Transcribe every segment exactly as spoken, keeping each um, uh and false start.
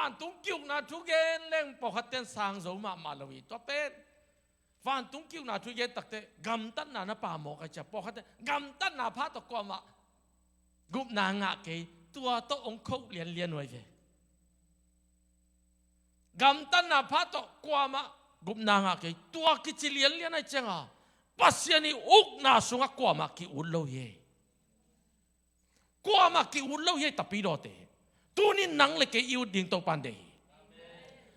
vantung ki-ukna thu gen leng pawlkhat ten sang zo mahmah lo hi. Tua pen vantung ki-ukna thu gen takteh gamtatna na pamawk a, cia pawlkhat ten gamtatna pha tawh kuamah gupna ngah kei, tua tawh hong khoh lianlian uh ahi ve. Gamtatna pha tawh kuamah gupna ngah kei, tua kici lianlian ahih ciangin Pasian ii ukna sungah kuamah ki-ut lo hi. Kuamah ki-ut lo hi, tapidawte. Tuni-in nang le kei i ut ding Topa'n deih hi.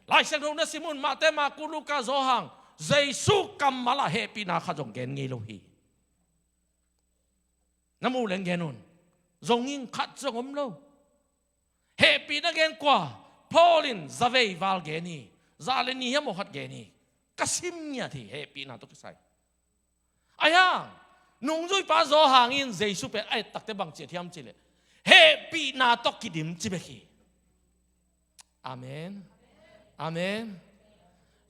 Lai Siangtho na sim un, Mate, Marku, Luka, Johan, Jesu kammal ah hehpihna khat zong gen ngei lo hi. Na muh leng gen un. Zong ing, khat zong om lo. Hehpihna gen kua? Paul in za vei val gen hi. Za le nih hiam aw khat gen hi. Ka sim ngiat hi, hehpihna tawh kisai. Ahi hang nungzuipa Johan in Jesu pen a et takteh bang ci a hiam cih leh, hehpihna tawh kidim ci bek hi. Amen. Amen.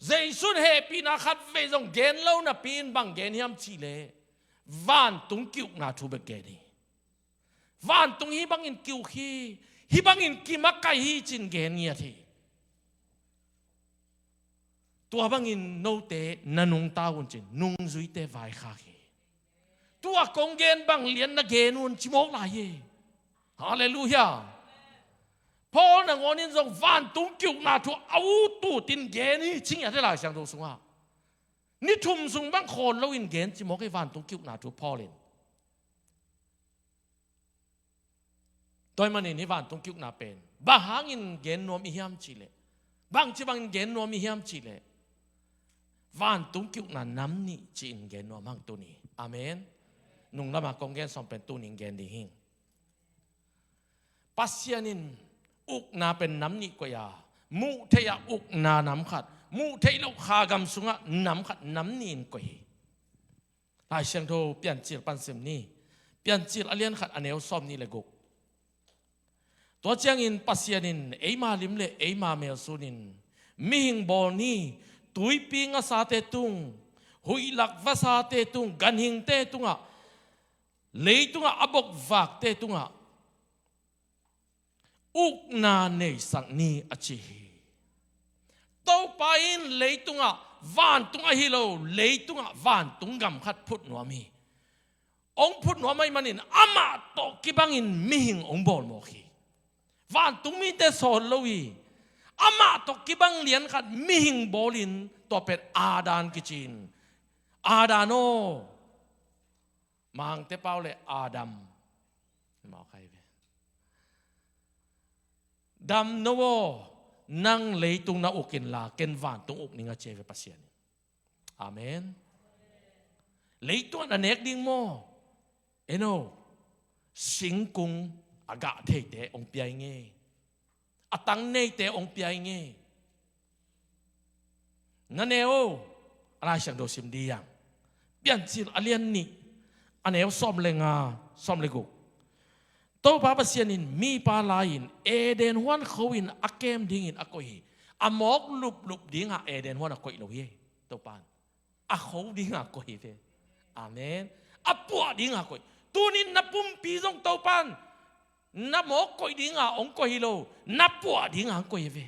Jesu in hehpihna khat vei zong gen lo napi-in bang gen hiam cih leh, vantung ki-ukna thu bek gen hi. Vantung hih bangin ki-uk hi, hih bangin kimakaih hi ci-in gen ngiat hi. Tua bangin note na nungta un ci-in nungzuite vaikhak hi. Tua kong gen bang lian na gen un ci mawk lai hi. Halleluiah. Paul nangawn in zong vantung ki-ukna thu a ut utin gen hi ci ngiat hi Lai Siangtho sungah. Ni thum sung bang khawl loin gen ci mawk hi vantung ki-ukna thu Paul in. Tua ahih manin hih vantung ki-ukna pen bang hangin gen nuam i hiam cih leh, bangci bangin gen nuam i hiam cih leh, vantung ki-ukna nam nih ci-in gen nuam hang tuni. Amen. Nung lama kong gen sawm pen tuni-in gen ding hi. Pasian in ukna pen nam nih koih a, muh theih a ukna nam khat, muh theih loh kha gam sungah nam khat, nam nih in koih hi. Lai Siangtho Piancil pan sim ni. Piancil a lian khat, a neu sawm nih le guk. Tua ciangin Pasian in eima lim le eima mel sunin mihing bawl ni, tuipi ngasate tung, huihlak vasate tung, ganhingte tungah, leitungah a bokvakte tungah ukna neisak ni, a ci hi. Topa in leitungah vantung ahi lo, leitungah vantung gam khat phut nuam hi. Hong phut nuam ahih manin amah tawh kibangin mihing hong bawl mawk hi. Vantung mite sawl lo hi. Amah tawh kibang lian khat mihing bawlin, tua pen Adam kici in. Adam aw. Mangte pau le Adam. Mawk ahi ve. Dam no aw, nang leitung na uk inla, ken vantung uk ning, a ci hi ve Pasian in. Amen. Leitung ah na nek ding maw? Eno, singkung a gah theite hong pia ing e. A tang neite hong pia ing e. Na ne o, a Lai Siangtho sim dih hang. Piancil a lian nih, a neu sawm le nga, sawm le guk. Topa Pasian in mipa la-in Eden huan kho in a kem dingin a koih hi. A mawk luplup dingah Eden huan a koih lo hi. Topa in a kho dingah koih hi ve. Amen. A puah dingah koih. Tunin na pumpi zong Topa in na mawk koih dingah hong koih hi lo, na puah dingah hong koih hi ve.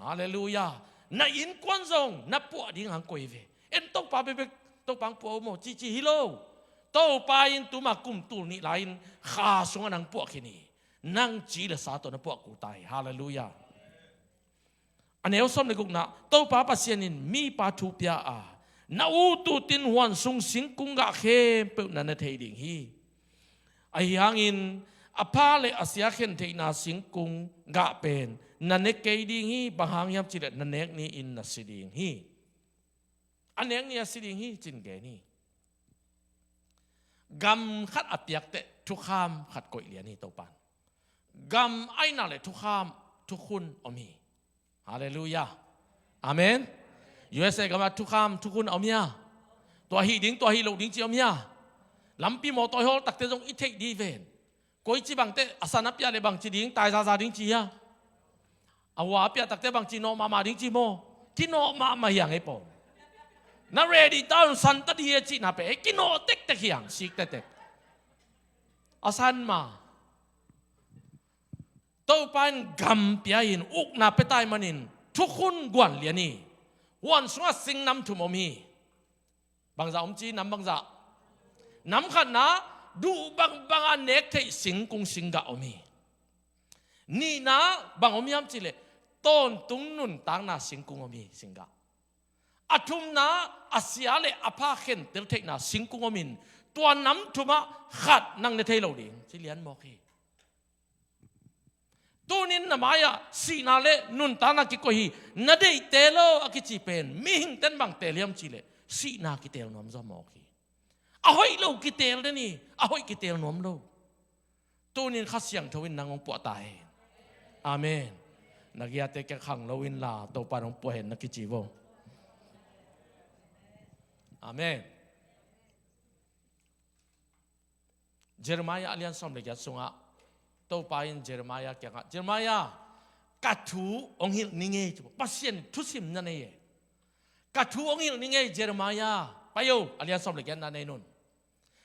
Halleluiah. Na innkuan zong na puah dingah hong koih hi ve. En Topa bekbek, Topa hong puah uh maw, cici hi lo. Topa in tuma kum tul nih lai-in kha sungah nang puah khin hi. Nang ci le sa tawh na puah kul ta hi. Halleluiah. A neu sawm le gukna, Topa Pasian in mipa thu pia a, na ut utin huan sung singkung gah khempeuh na ne thei ding hi. Ahi hangin a pha le a sia khen theihna singkung gah pen na ne kei ding hi, bang hang hiam cih leh na nek ni-in na si ding hi. A nek ni a si ding hi, ci-in gen hi. Gam khat a piak teh thukham khat koih lian hi Topa in. Gam a hihna le thukham, thukhun om hi. Halleluiah. Amen. U S A gam ah thukham, thukhun a om hia? Tua hih ding, tua hih loh ding ci om hia? Lampi mawtaw i hawl takteh zong i theih dih ven. Koici bangteh a san a piah leh bangci ding, tai zaza ding ci hia? A hua a piah takteh bangci, nawh mahmah ding ci maw? Kinawh mahmah hi hang ei pawl. Na ready ta un, san ta dih e cihna pen ei kinawh tektek hi hang, sik tektek. A san mah. Topa in gam pia-in ukna pia ta ahih manin thukhun guan lian hi. Huan sungah singnam thum om hi. Bangzah om ci, nam bangzah? Nam khatna, duh bangbang a nek theih singkung singgah om hi. Nihna, bang om hiam cihleh, tawntung nuntakna singkung om hi, singgah. A thumna, a sia le a pha khentel theihna singkung om in, tua nam thumah khat nang ne thei lo ding ci lian mawk hi. Tunin na mai-ah sihna le nuntakna kikoih hi. Na deih teel aw a kici pen mihingte'n bang teel hiam cihleh, sihna kiteel nuam zaw mawk hi. A hoih lo kiteel den hi. A hoih kiteel nuam lo. Tunin Kha Siangtho in nang hong puah ta hen. Amen. Na giate kiang khanglo inla, Topa in hong puah hen na kici vo. Amen. Jeremiah a lian sawm le giat sungah Topa in Jeremiah kiangah, "Jeremiah, ka thu hong hilh ning ei," ci. Pasian in thusim na nei e. "Ka thu hong hilh ning ei, Jeremiah. Pai o, a lian sawm le giatna nei un.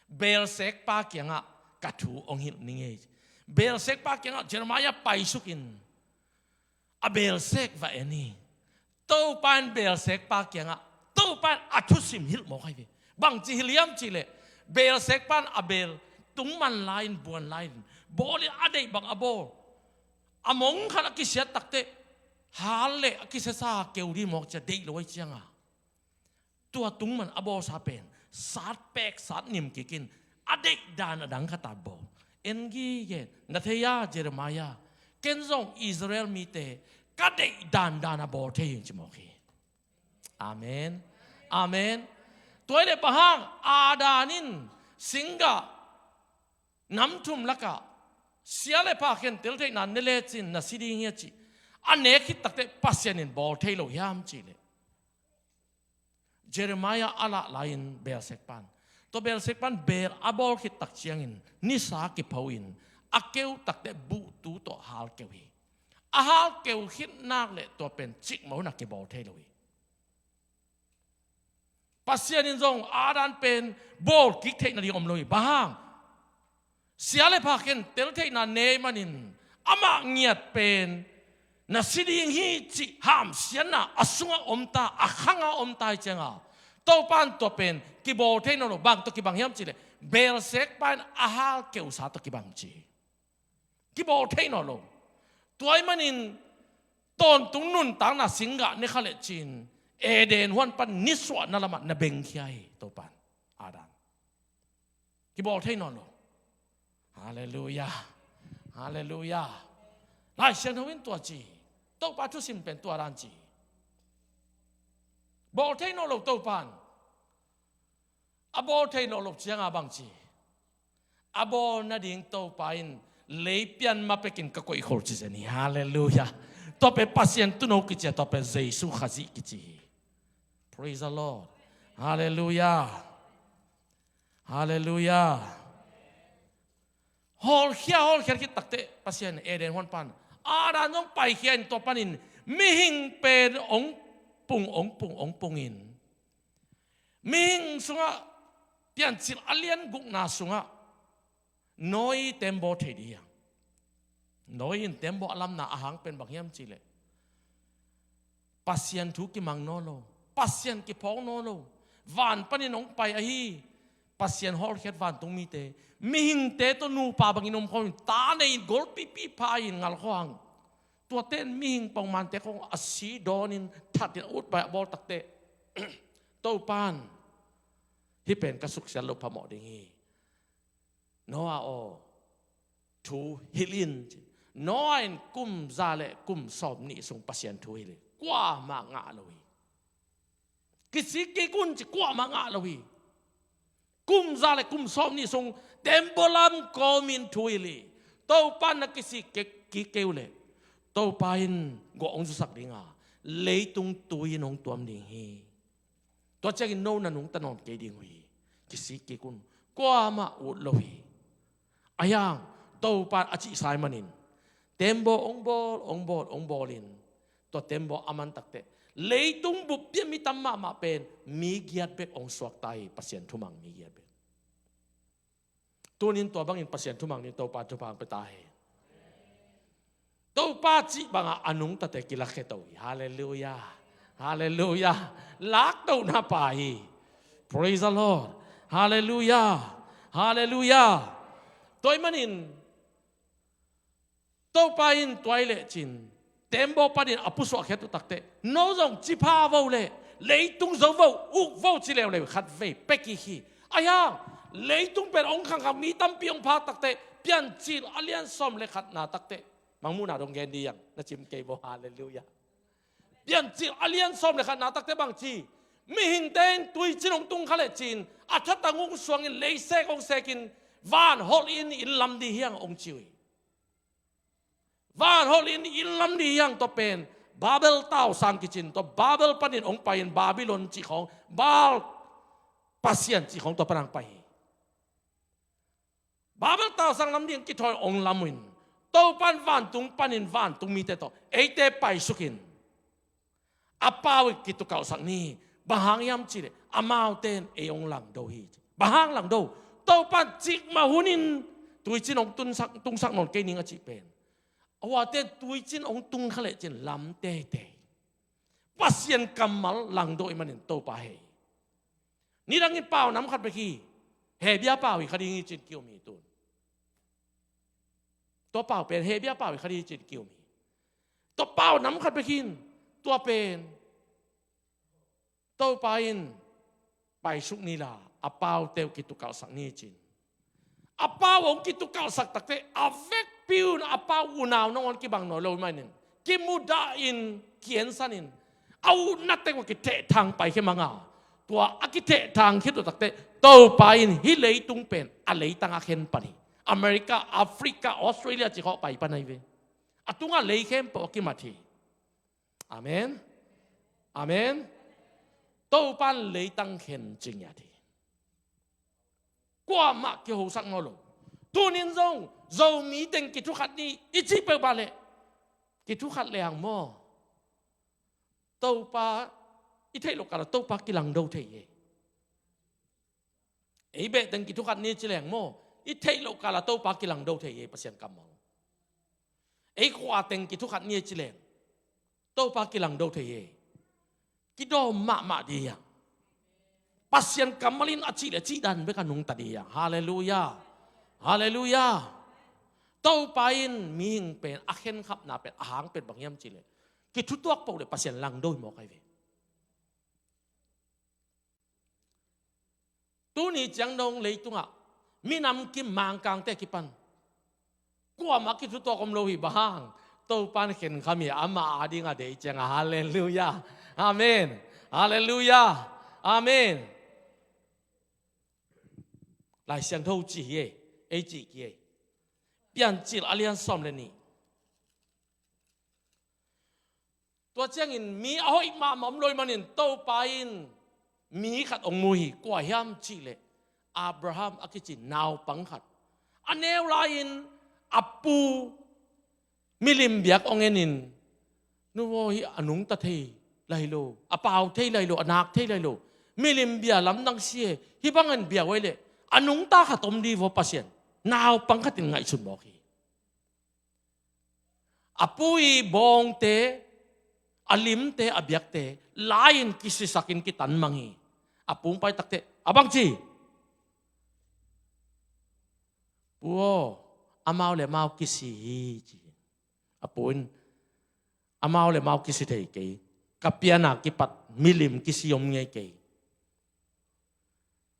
Beelsek pa kiangah ka thu hong hilh ning ei." Beelsek pa kiangah Jeremiah paisuk in a beelsek va en hi. Topa in beelsek pa kiangah, Topa in a thusim hilh mawk hi ve. Bangci hilh hiam cihleh, beelsek pa in a beel tungman lai-in, buan lai-in, bawl in, a deih bang a bawl. A mong khat a kisiat takteh, hal le a kisiasa keu ding mawk ci-a deih lo ahih cianga, tua tungman a bawlsa pen sat pek, sat nim kikin, a deih dan a dang khat a bawl. En gige, na thei a, Jeremiah, ken zong Israel mite ka deih dandan a bawl thei hi, ci mawk hi. Amen. Amen. Tua hi leh bang hang Adam in singgah nam thum lakah sia le pha khentel theihna ne lecin na si ding hi a ci, a nek khit takteh Pasian in bawl thei lo hiam cihleh, Jeremiah a lah lai-in beelsek pan, tua beelsek pan beel a bawl khit tak ciangin nisa kipho in a keu takteh buhtu tawh hal keu hi. A hal keu khit nak leh tua pen cikmah hun a kibawl thei lo hi. Pasian in zong Adam pen bawl kik theih nading om lo hi. Bang hang? Sia le pha khentel theihna nei manin amah ngiat pen na si ding hi cih hamsiatna a sungah om ta, a khangah om ta ahih cianga, Topa in tua pen kibawl thei nawn lo. Bang tawh kibang hiam cihleh, beelsek pa in a hal keusa tawh kibang ci. Kibawl thei nawn lo. Tua ahih manin tawntung nuntakna singgah ne kha leh ci-in Eden huan pan nisuahna lamah na bengkhia hi, Topa in Adam. Kibawl thei nawn lo. Halleluiah. Halleluiah. Lai Siangtho in tua ci. Topa thusim pen tua dan ci. Bawl thei nawn lo Topa in. A bawl thei nawn lo cianga bang ci? A bawl nading Topa in lei pian ma pekin ka koihkhol ci zen hi. Halleluiah. Tua pen Pasian tuuno kici a, tua pen Jesu Khazih kici hi. Praise the Lord. Halleluiah. Halleluiah. Hawlkhia, hawlkhia khit takteh Pasian Eden huan pan Adam zong paikhia in tua panin mihing pen ong pung, ong pung, ong pung in, mihing sungah Piancil a lian gukna sungah Noah tembaw thei ding hi hang. Noah in tembaw a lamna a hang pen bang hiam cihleh, Pasian thu kimang nawn lo, Pasian kiphawk nawn lo, van panin hong pai ahi Pasian hawlkhiat vantung mite, mihingte tawh nupa bangin om khawm in, ta nei-in golpipi pha-in ngal khawm hang. Tuate in mihing pongmante khawng a si dawnin thatin a utpai a bawl takteh, Topa in hih pen ka suksiat loh phamawh ding hi. Noah aw, thu hilh in, ci. Noah in kum za le kum sawmnih sung Pasian thu hilh hi. Kuamah ngah lo hi. Kisik kik un, ci, kuamah ngah lo hi. Kum za le kum sawmnih sung tembaw lam kawmin thu hilh hi. Topa in na kisik kik, kik kei uh leh, Topa in guah hong zusak ding a, leitung tui in hong tuam ding hi. Tua ciangin no na nungta nawn kei ding uh hi. Kisik kik un. Kuamah ut lo hi. Ahi hang, Topa in a cihsa ahih manin tembaw hong bawl, hong bawl, hong bawl in, tua tembaw a man takteh leitung buppi-a mi tam mahmah pen mi giat bek hong suak ta hi. Pasian thumang mi giat bek. Tunin tua bangin Pasian thumang ding Topa thupha hong pia ta hen. Topa cih bangah a nungtate kilakkhia to hi. Halleluiah. Halleluiah. Laktohna pa hi. Praise the Lord. Halleluiah. Halleluiah. Tua ahih manin Topa in tua ahih lecin tembaw panin a pusuahkhiat uh takteh, no zong ci pha vo leh leitung zo vo, uk vo ci leuleu khatvei pia kik hi. Ahi hang leitung pen hong khangkhang, mi tampi hong phak takteh, Piancil a lian sawm le khatna takteh, Mangmuhna dong gen dih hang, na cim kei vo. Halleluiah. Piancil a lian sawm le khatna takteh bang ci? Mihingte in tuicin hong tung kha lecin a thatang hong suangin leisek hong sekin van holh in inn lam dih hi hang hong ci uh hi. Van holh in inn lam dih hi hang. Tua pen Babel tausang kici-in, tua Babel panin hong pai-in Babylon cih khawng, Baal pasian cih khawng tua pan hong pai hi. Babel tausang lam ding kithawi hong lam uh in, Topa in vantung panin vantung mite tawh eite paisukin a pau uh kitukalhsak ni. Bang hang hiam cih leh amaute in ei hong langdo hi. Bang hang langdo? Topa in cikmah hunin tuicin hong tungsak, tungsak nawn kei ning a cih pen, a huate in tuicin hong tung kha lecin lam teitei, Pasian kammal langdo ahih manin Topa hei. Nidangin pau nam khat bek hi. Hebru pau hi kha ding hi ci-in ki-um hi tun. Tua pau pen Hebru pau hi kha ding hi ci-in ki-um hi. Tua pau nam khat bek hi. Tua pen Topa in paisuk ni la, a paute uh kitukalhsak ni ci-in. A pau hong kitukalhsak takteh a vekpi un a pau unau nangawn kibang nawn lo ahih manin kimudah in, kiansan in, a utna teng uh kithehthang paikhia mang a, tua a kithehthang khit uh takteh Topa in hih leitung pen a leitang a khen pan hi. America, Africa, Australia cih khawng pai pan ahi ve. A tungah lei khempeuh a kimat hi. Amen. Amen. Topa in leitang khen ci ngiat hi. Kuamah kihosak nawn lo. Tunin zong Zomi teng kithukhat ni i cih peuhmah leh, kithukhat leng maw, Topa i theih loh kal ah Topa kilangdo thei hi. Ei beh teng kithukhat ni ci leng maw, i theih loh kal ah Topa kilangdo thei hi, Pasian kammal. Ei khua teng kithukhat ni ci leng Topa kilangdo thei hi. Kidawm mahmah dih hi hang. Pasian kammal in a cih leh cih dan bek a nungta dih hi hang. Halleluiah. Halleluiah. Topa in mihing pen a khenkhapna pen, a hang pen bang hiam cih leh, kithutuak peuh leh Pasian langdo hi mawk ahi ve. Tuni ciang dong leitungah minam kim Mangkangte kipan kuamah kithutuak om lo hi. Bang hang? Topa in khenkham hi, amah ading a deih ciangin. Halleluiah. Amen. Halleluiah. Amen. Lai Siangtho cih hi ei, ei cih kei ei. Piancil a lian sawm le nih. Tua ciangin mi a hoih mahmah om lo ahih manin Topa in mi khat hong mu hi. Kua hiam cih leh, Abraham a kici naupang khat. A neu lai-in a pu milim biak hong enin, nu aw, hih a nungta thei lai lo, a pau thei lai lo, a nak thei lai lo, milim bia lamdang si e, hih bangin bia uh ahih leh a nungta khat om dih vaw Pasian, naupang khat in ngaihsun mawk hi. A pu i bawngte, a limte, a biakte lai-in kisisakin kitanmang hi. A pu hong pai takteh a bang ci? Pu aw, amau le amau kisi hi, ci. A pu in, amau le amau kisi thei kei, ka pianna kipat milim kisi om ngei kei.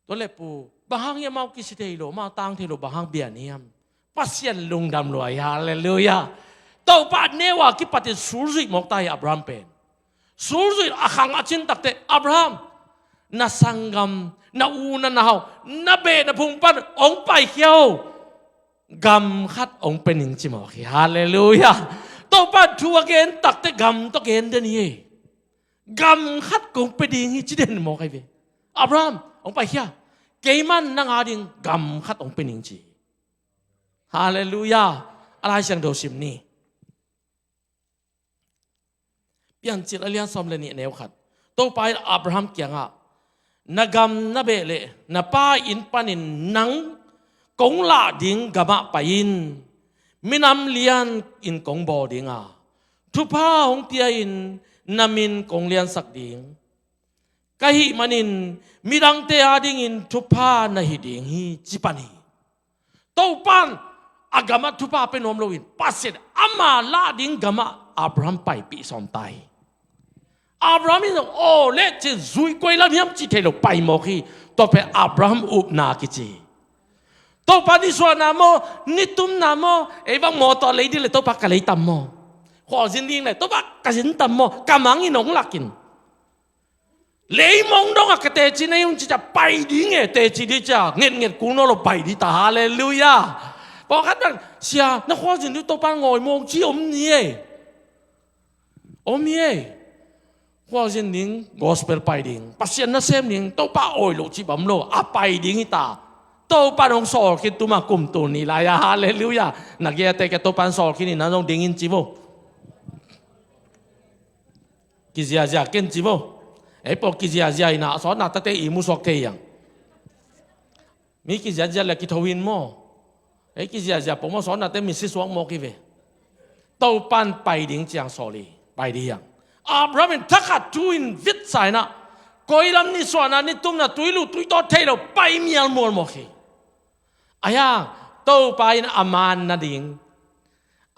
Tua leh pu, bang hang hiam amau kisi thei lo, amau tang thei lo, bang hang bia ni hiam? Pasian lungdam lua hi. Halleluiah. Topa neu a kipatin sulzuih mawk ta hi Abraham pen. Sulzuih a khang a cin takteh, Abraham, na sanggam, na u na nau, na beh na phung pan hong paikhia o, gam khat hong pia ning, ci mawk hi. Halleluiah. Topa thu a gen takteh gam tawh gen den hi. Gam khat kong pia ding hi, ci den mawk ahi ve. Abraham, hong paikhia. Keiman nang ading gam khat hong pia ning, ci. Halleluiah. A Lai Siangtho sim ni. Piancil a lian sawm le nih, a neu khat. Topa in Abraham kiangah, na gam na beh le na pa inn panin nang kong lah ding gamah pai in. minam lian in kong bawl ding a, thupha hong pia-in na min kong liansak ding. Ka hih manin midangte adingin thupha na hi ding hi, ci pan hi. Topan a gamah thupha pia nuam loin Pasian ama lah ding gamah Abraham paipih sawm ta hi. Abraham in aw le cin zui koi lam hiam ci thei lo pai mawk hi. Tua pen Abraham upna kici hi. Topa nisuahna maw, nitumna maw, ei bang maw tawh lei ding le Topa ka lei tam maw? Khualzin ding le Topa ka zin tam maw? Ka mangin hong lakin. Leimong dongah ka teci na hi un cica pai ding e, teci ding cia ngetnget kul nawn lo pai ding ta. Halleluiah. Pawlkhat bang sia na khualzin ding Topa ngawi mawng ci om ni e. Om hi e. Khualzin ding, gospel pai ding, Pasian nasem ding, Topa awi lo ci bam lo a pai ding hi ta. Topa nong sawl khin tuma kum tul ni lai-a. Halleluiah. Na gei a te ke Topa nong sawl khin in na nong ding in ci vo. Kiziazia ken ci vo. Ei pawl kiziazia ina a sawtna tate i musuak thei hiang. Mi kiziazia le kitho hin maw? Ei kiziazia pawl maw sawtnate misi suak mawk hi ve. Topan pai ding ciang sawl hi. Pai ding hiang. Abraham in thakhat thu in vitsa inah koi lam nisuahna nitumna tuilu tuitaw thei lo pai mial mual mawk hi. Ahi hang Topa in a man nading,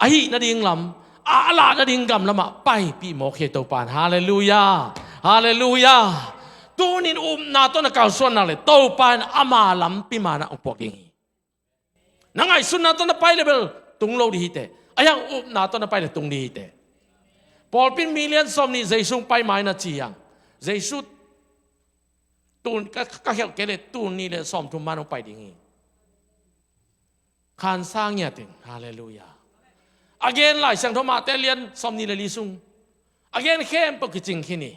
a hih nading lam, a lah nading gam lamah paipih mawk hi Topa in. Halleluiah. Halleluiah. Tunin upna tawh na kalsuan nak le Topa in ama lampi manah hong puak ding hi. Na ngaihsutna tawh na pai le bel tung lo ding hi teh. Ahi hang upna tawh na pai le tung ding hi teh. Pawlpi in million sawm nih Jesu hong pai mai na ci hiang. Jesu tun ka, ka khelh kei le tun nih le sawm thum man hong pai ding hi. Khansa ngiat in. Halleluiah. A gen Lai Siangtho Mate lian sawm nih le li sung a gen khempeuh kicing khin hi.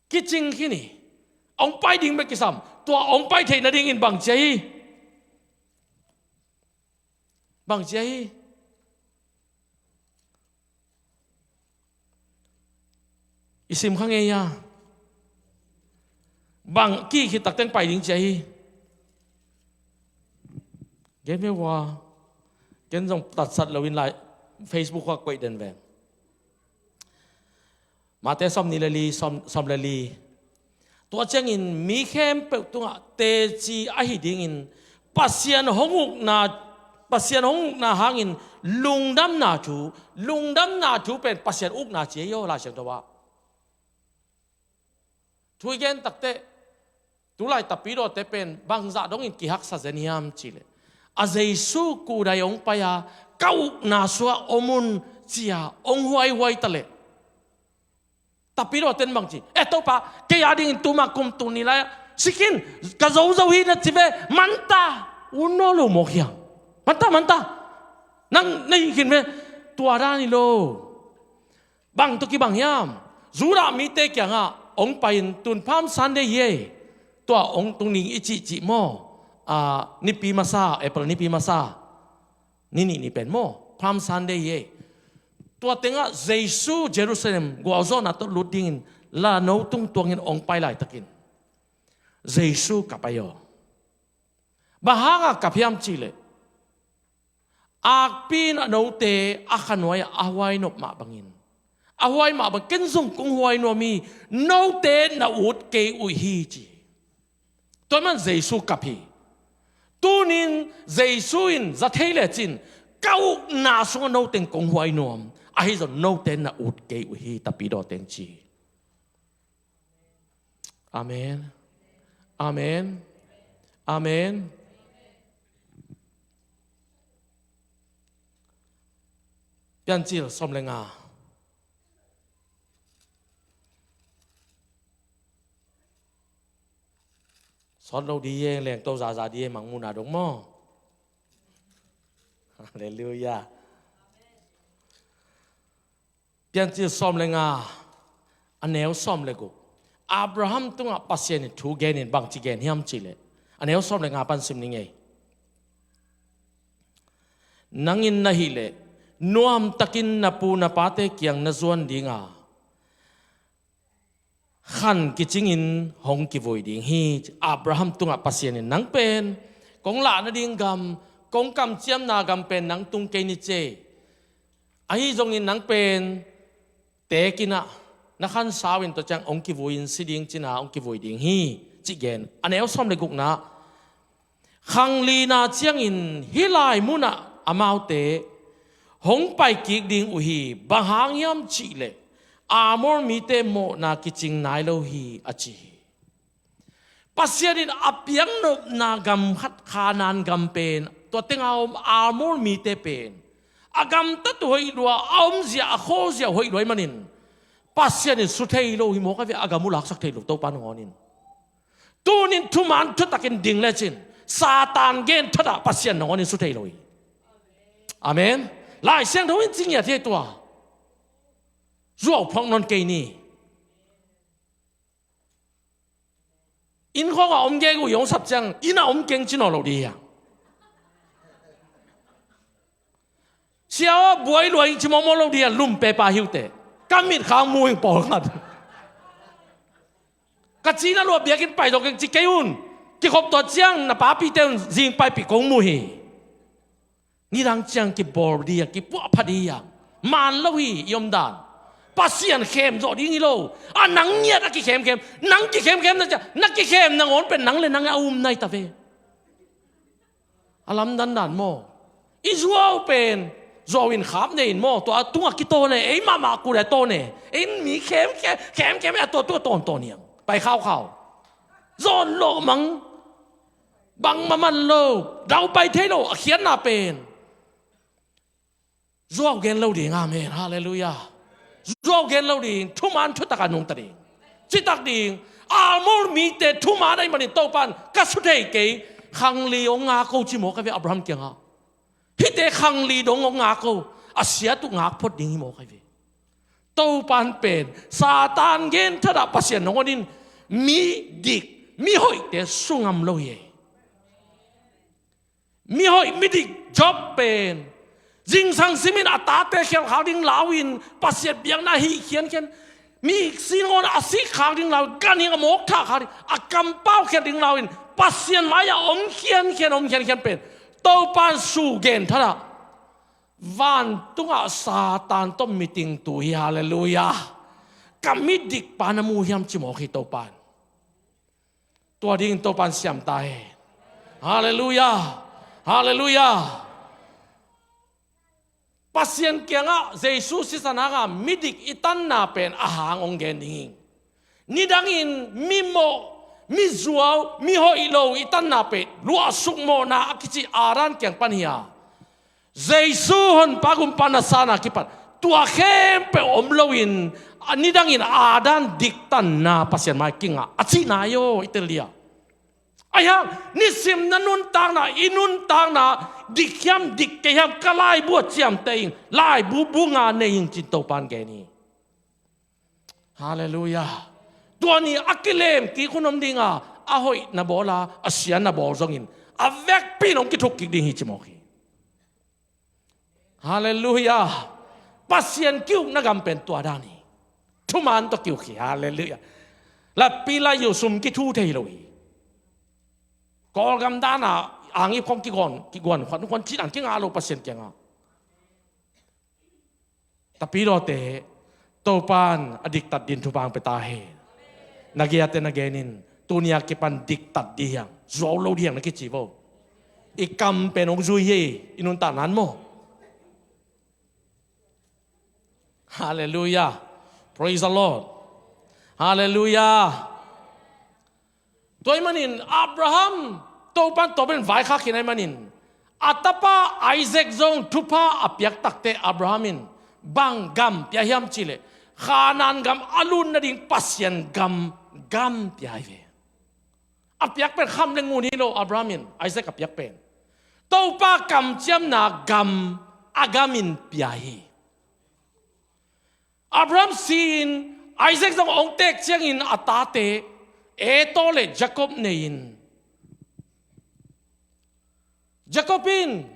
Kicing khin hi. A hong pai ding bek kisam. Tua a hong pai theih nadingin bang cia hi? Bang cia hi? I sim kha ngei a. Bang kih khit takteng pai ding cia hi? Gen ve ua. Ken zong tatsat loin lai Facebook khuak koih den ve. Mate sawm nih le li, sawm, sawm le li. Tua ciangin mi khempeuh tungah teci ahi dingin Pasian hong ukna, Pasian hong ukna hangin lungdamna thu, lungdamna thu pen Pasian ukna ci hi aw Lai Siangtho ah. Thu i gen takteh tulai tapidawte pen bangzah dongin kihaksa zen hiam cihleh a Jesu kudai hong pai a ka ukna sungah om un cia hong huaihuai taleh. Tapidawten bang ci, eh Topa, kei a dingin tuma kum tul ni lai-ah sikin ka zozo hi na ci ve. Manta un naw lo mawk hiam? Manta, manta. Nang na hih khin ve. Tua dan hi lo. Bang tawh kibang hiam? Judah mite kiangah hong pai-in tun Palm Sunday hi ei. Tua hong tung ding i cihcih maw? Ah, nipi masa, April nipi masa. Ni nih ni pen maw, Palm Sunday hi ei. Tua tengah Jesu Jerusalem gualzawhna tawh lut dingin la no tung tuangin hong pai laitakin Jesu kap ahi aw. Bang hanga kap hiam cihleh akpi in a note a khanuai-ah a huai nop mah bangin, a huai mah bang ken zong kong huai nuam hi. Note na ut kei uh hi ci. Tua man Jesu kap hi. Tunin Jesu in za thei lecin ka ukna sungah noteng kong huai nuam, ahi zong note na ut kei uh hi, tapidawteng ci hi. Amen. Amen. Amen. Piancil sawm le nga. Sawt lo di e, lengto zaza di e, mangmuhna dong maw? Halleluiah. Piancil sawm le nga, a neu sawm le guk. Abraham tungah Pasian in thu genin bangci gen hiam cihleh, a neu sawm le nga pan sim ni ngei. Nangin na hihleh nuamtakin na pu na pate kiang na zuan dinga khan kicingin hong kivui ding hi. Abraham tungah Pasian in nang pen kong lah nading gam, kong kamciamna gam pen nang tung kei ni ci ei. Ahi zongin nang pen teekin ah na khansau in tua ciang hong kivui in si ding cina hong kivui ding hi, cih gen. A neu sawm le gukna, khanglina ciangin hih lai munah amaute hong paikik ding uh hi. Bang hang hiam cih leh Amor mite mawhna kicing nai lo hi, a ci hi. Pasian in a piaknopna gam khat, Kanaan gam pen, tua tenga om Amor mite pen a gamtat uh hoih lua, a omzia, a khawzia uh hoih lua ahih manin Pasian in su thei lo hi mawk a ve. A gam uh laksak thei lo Topa nangawn in. Tunin thuman thutakin ding lecin Satan gen thatah Pasian nangawn in su thei lo hi. Amen. Lai Siangtho in ci ngiat hi tua. Zuau phawk nawn kei ni. Inn khawngah om gegu i hong sap ciang inn ah om keng ci nawn lo dih hiam? Sia aw, buai lua ing ci mawkmawk lo dih hiam? Lum pepa hiute. Ka mit khang mu ing pawlkhat. Ka cina lua biakinn pai zo keng ci kei un. Kikhop tua ciang na papite un zing paipih kong mu hi. Nidang ciang kibawl dih hiam, kipuahpha dih hiam? Man lo hi i omdan. Pasian khem zawh ding hi lo. A nang ngiat a kikhemkhem, nang kikhemkhem na ciang, na kikhem nangawn pen nang le nang a um nai ta ve. A lamdandan maw? I zuau pen zuau in khap nei in maw? Tua a tungah kitaw ne, ei mahmah kul a taw ne. Ei mi khemkhem, khemkhem a taw tua tawntawn hiang. Pai khaukhau. Zawn lawh mang. Bangmah man lo, daupai thei lo, a khiatna pen. Zuau gen lo ding, amen, halleluiah. Zuau gen lo ding, thuman thutak a nungta ding. Citak ding, Amor mite thuman ahih manin Topan ka su thei kei, khangli hong ngak o ci mawk a ve Abraham kiangah. Hihte khangli dong hong ngak o, a siat uh ngak phot ding hi mawk a ve. Topan pen Satan gen thatah Pasian nangawn in mi dik, mi hoihte su ngam lo hi. Mi hoih, mi dik Job pen zingsang simin a tate khialkhak ding lau-in Pasian biakna hih khiankhian, mi si nangawn a sikkhak ding lau-in, ganhing a mawkthakkhak ding, a kampau khial ding lau-in Pasian mai-ah om khiankhian, om khiankhian pen Topan su gen thatah vantungah Satan tawh meeting tu hi, halleluiah. Ka mi dikpa na mu hiam ci mawk hi Topan. Tua dingin Topan siam ta hen. Halleluiah. Halleluiah. Pasian kiangah Jesu sisan hangah midik i tanna pen a hang hong gen ding hi. Nidangin mimawh, mizuau, mihoih lo i tanna pen luahsuk mawhna a kici Adam kiang pan hi a, Jesu Honpa Gumpa na san a kipan tua khempeuh om loin, a nidangin Adam diktanna Pasian mai kingah a cihna hi aw, i tel dia. Ahi hang nisim na nuntakna, i nuntakna dik hiam dik kei hiam, ka laibu a ciamteh ing, laibu bu nga nei ing cin Topan gen hi. Halleluiah. Tua ni a kilem kik hun om dinga, a hoih na bawl a, a sia na bawl zongin a vekpi in hong kithuk kik ding hi ci mawk hi. Halleluiah. Pasian ki-ukna gam pen tua dan hi. Thuman tawh ki-uk hi. Halleluiah. Lapi lai uh sum kithu thei lo hi. Kawlgam dana angip khong kiguan, kiguan khuan khuan cih dan kingah lo Pasian kiangah. Tapidawte, Topan a diktat din thupha hong pia ta hen. Na giate na genin, tuni a kipan diktat dih hiang, zuau lo dih hiang na kici vo. I kam pen hong zui hi, i nuntakna in maw. Halleluiah. Praise the Lord. Halleluiah. Tua ahih manin Abraham, Topan tua pen vaikhak hi na hih manin, a tapa Isaac zong thupha a piak takteh Abraham in bang gam pia hiam cihleh, Kanaan gam a lut nading Pasian gam, gam pia hi ve. A piak pen kham le ngun hi lo, Abraham in Isaac a piak pen Topa kamciamna gam, a gam in pia hi. Abraham si-in Isaac zong hong teek ciangin a tate Esau le Jacob nei-in, Jacob in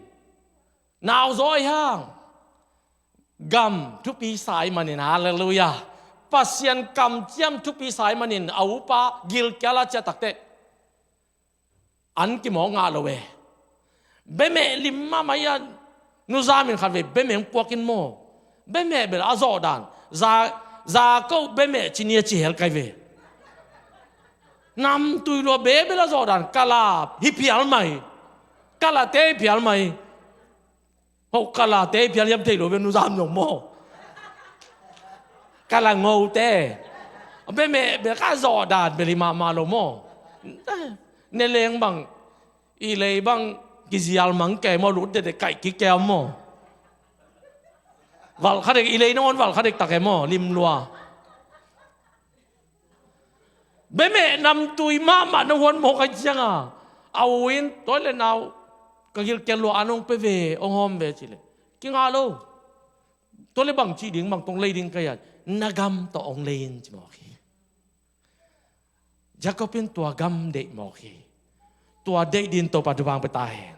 nauzaw ahi hang gam thupi sa ahih manin, halleluiah, Pasian kamciam thupi sa ahih manin a upa gilkial a ciah takteh an kimawk ngah lo e. Bemeh lim mahmah hi a, nuzam in khat vei bemeh hong puak in maw. Bemeh bel a zawh dan. Za, za ko bemeh ci ni a ci hel kai ve. Namtui lua bebel a zawh dan. Kala hi phial mai. Kalate hi phial mai. Ho kalate hi phial hiam thei lo ve nuzam zong maw. Kala ngote. Bemeh bel ka zawh dan bel hi mahmah lo maw. Ne leng bang. I lei bang kizial mang kei maw, lut dede kaih kik kei maw. Valh kha dek, i lei nangawn valh kha dek tak e maw, lim lua. Bemeh namtui mahmah na huan mawk a ciang a, a u in, tua le nau, ka gilkial lua an hong pe ve, hong hawm ve ci le. Kingah lo. Tua le bang ci ding, bang tong lei ding ka hiat. Na gam tawh hong lei in ci mawk hi. Jacob in tua gam deih mawk hi. Tua deih din Topa thupha hong pia ta hen.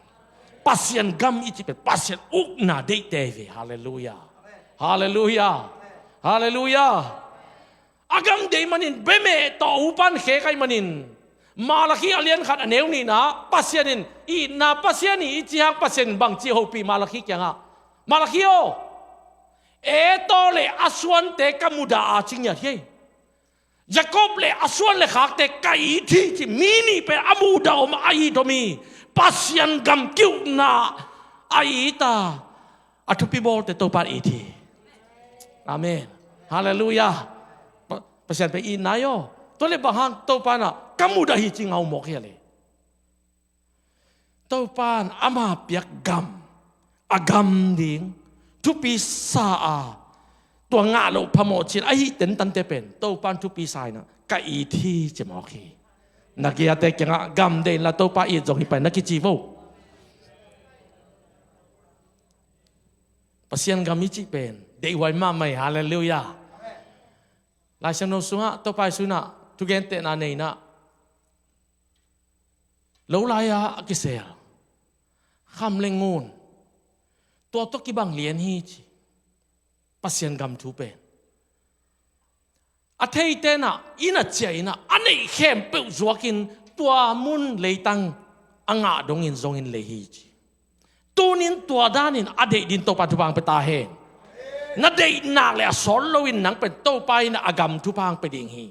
Pasian gam i cih pen Pasian ukna deihte hi ve. Halleluiah. Halleluiah. Halleluiah. A gam deih manin bemeh tawh upan khe kai manin. Malakhi a lian khat a neu nihna Pasian in itna Pasian hi i cih hang Pasian in bangci hopih Malakhi kiangah. Malakhi aw. Esau le a suante ka mudah a ci ngiat hi. Jacob le a suan le khakte ka it hi ci, mi nih pen a mudah om a it om hi. Pasian gam ki-ukna a it a, a thupi bawlte Topa in it hi. Amen. Halleluiah. Pa-, Pasian pen it nai aw. Tua le bang hang Topa in ah ka mudah hi ci ngau mawk hi a le. Topa in ama piak gam, a gam ding thupi sa a, tua ngah loh phamawh cin ahi tentante pen Topa in thupi sa in ah ka it hi ci mawk hi. Na giate kiangah gam deih inla Topa it zong hi pai na kici vo. Pasian gam i cih pen deihhuai mahmah hi. Halleluiah. Lai Siangtho sungah Topa Jesu in ah thugentehna nei in ah, lo lai-a a kisel kham le ngun, tua tawh kibang lian hi ci. Pasian gam thu pen a theite in ah, inn a ciah in ah, a neih khempeuh zuakin tua mun leitang a ngah dongin zongin lei hi ci. Tunin tua danin a deih din Topa thupha hong pia ta hen. Na deih nak le a sawt loin nang pen Topa in a gam thupha hong pia ding hi.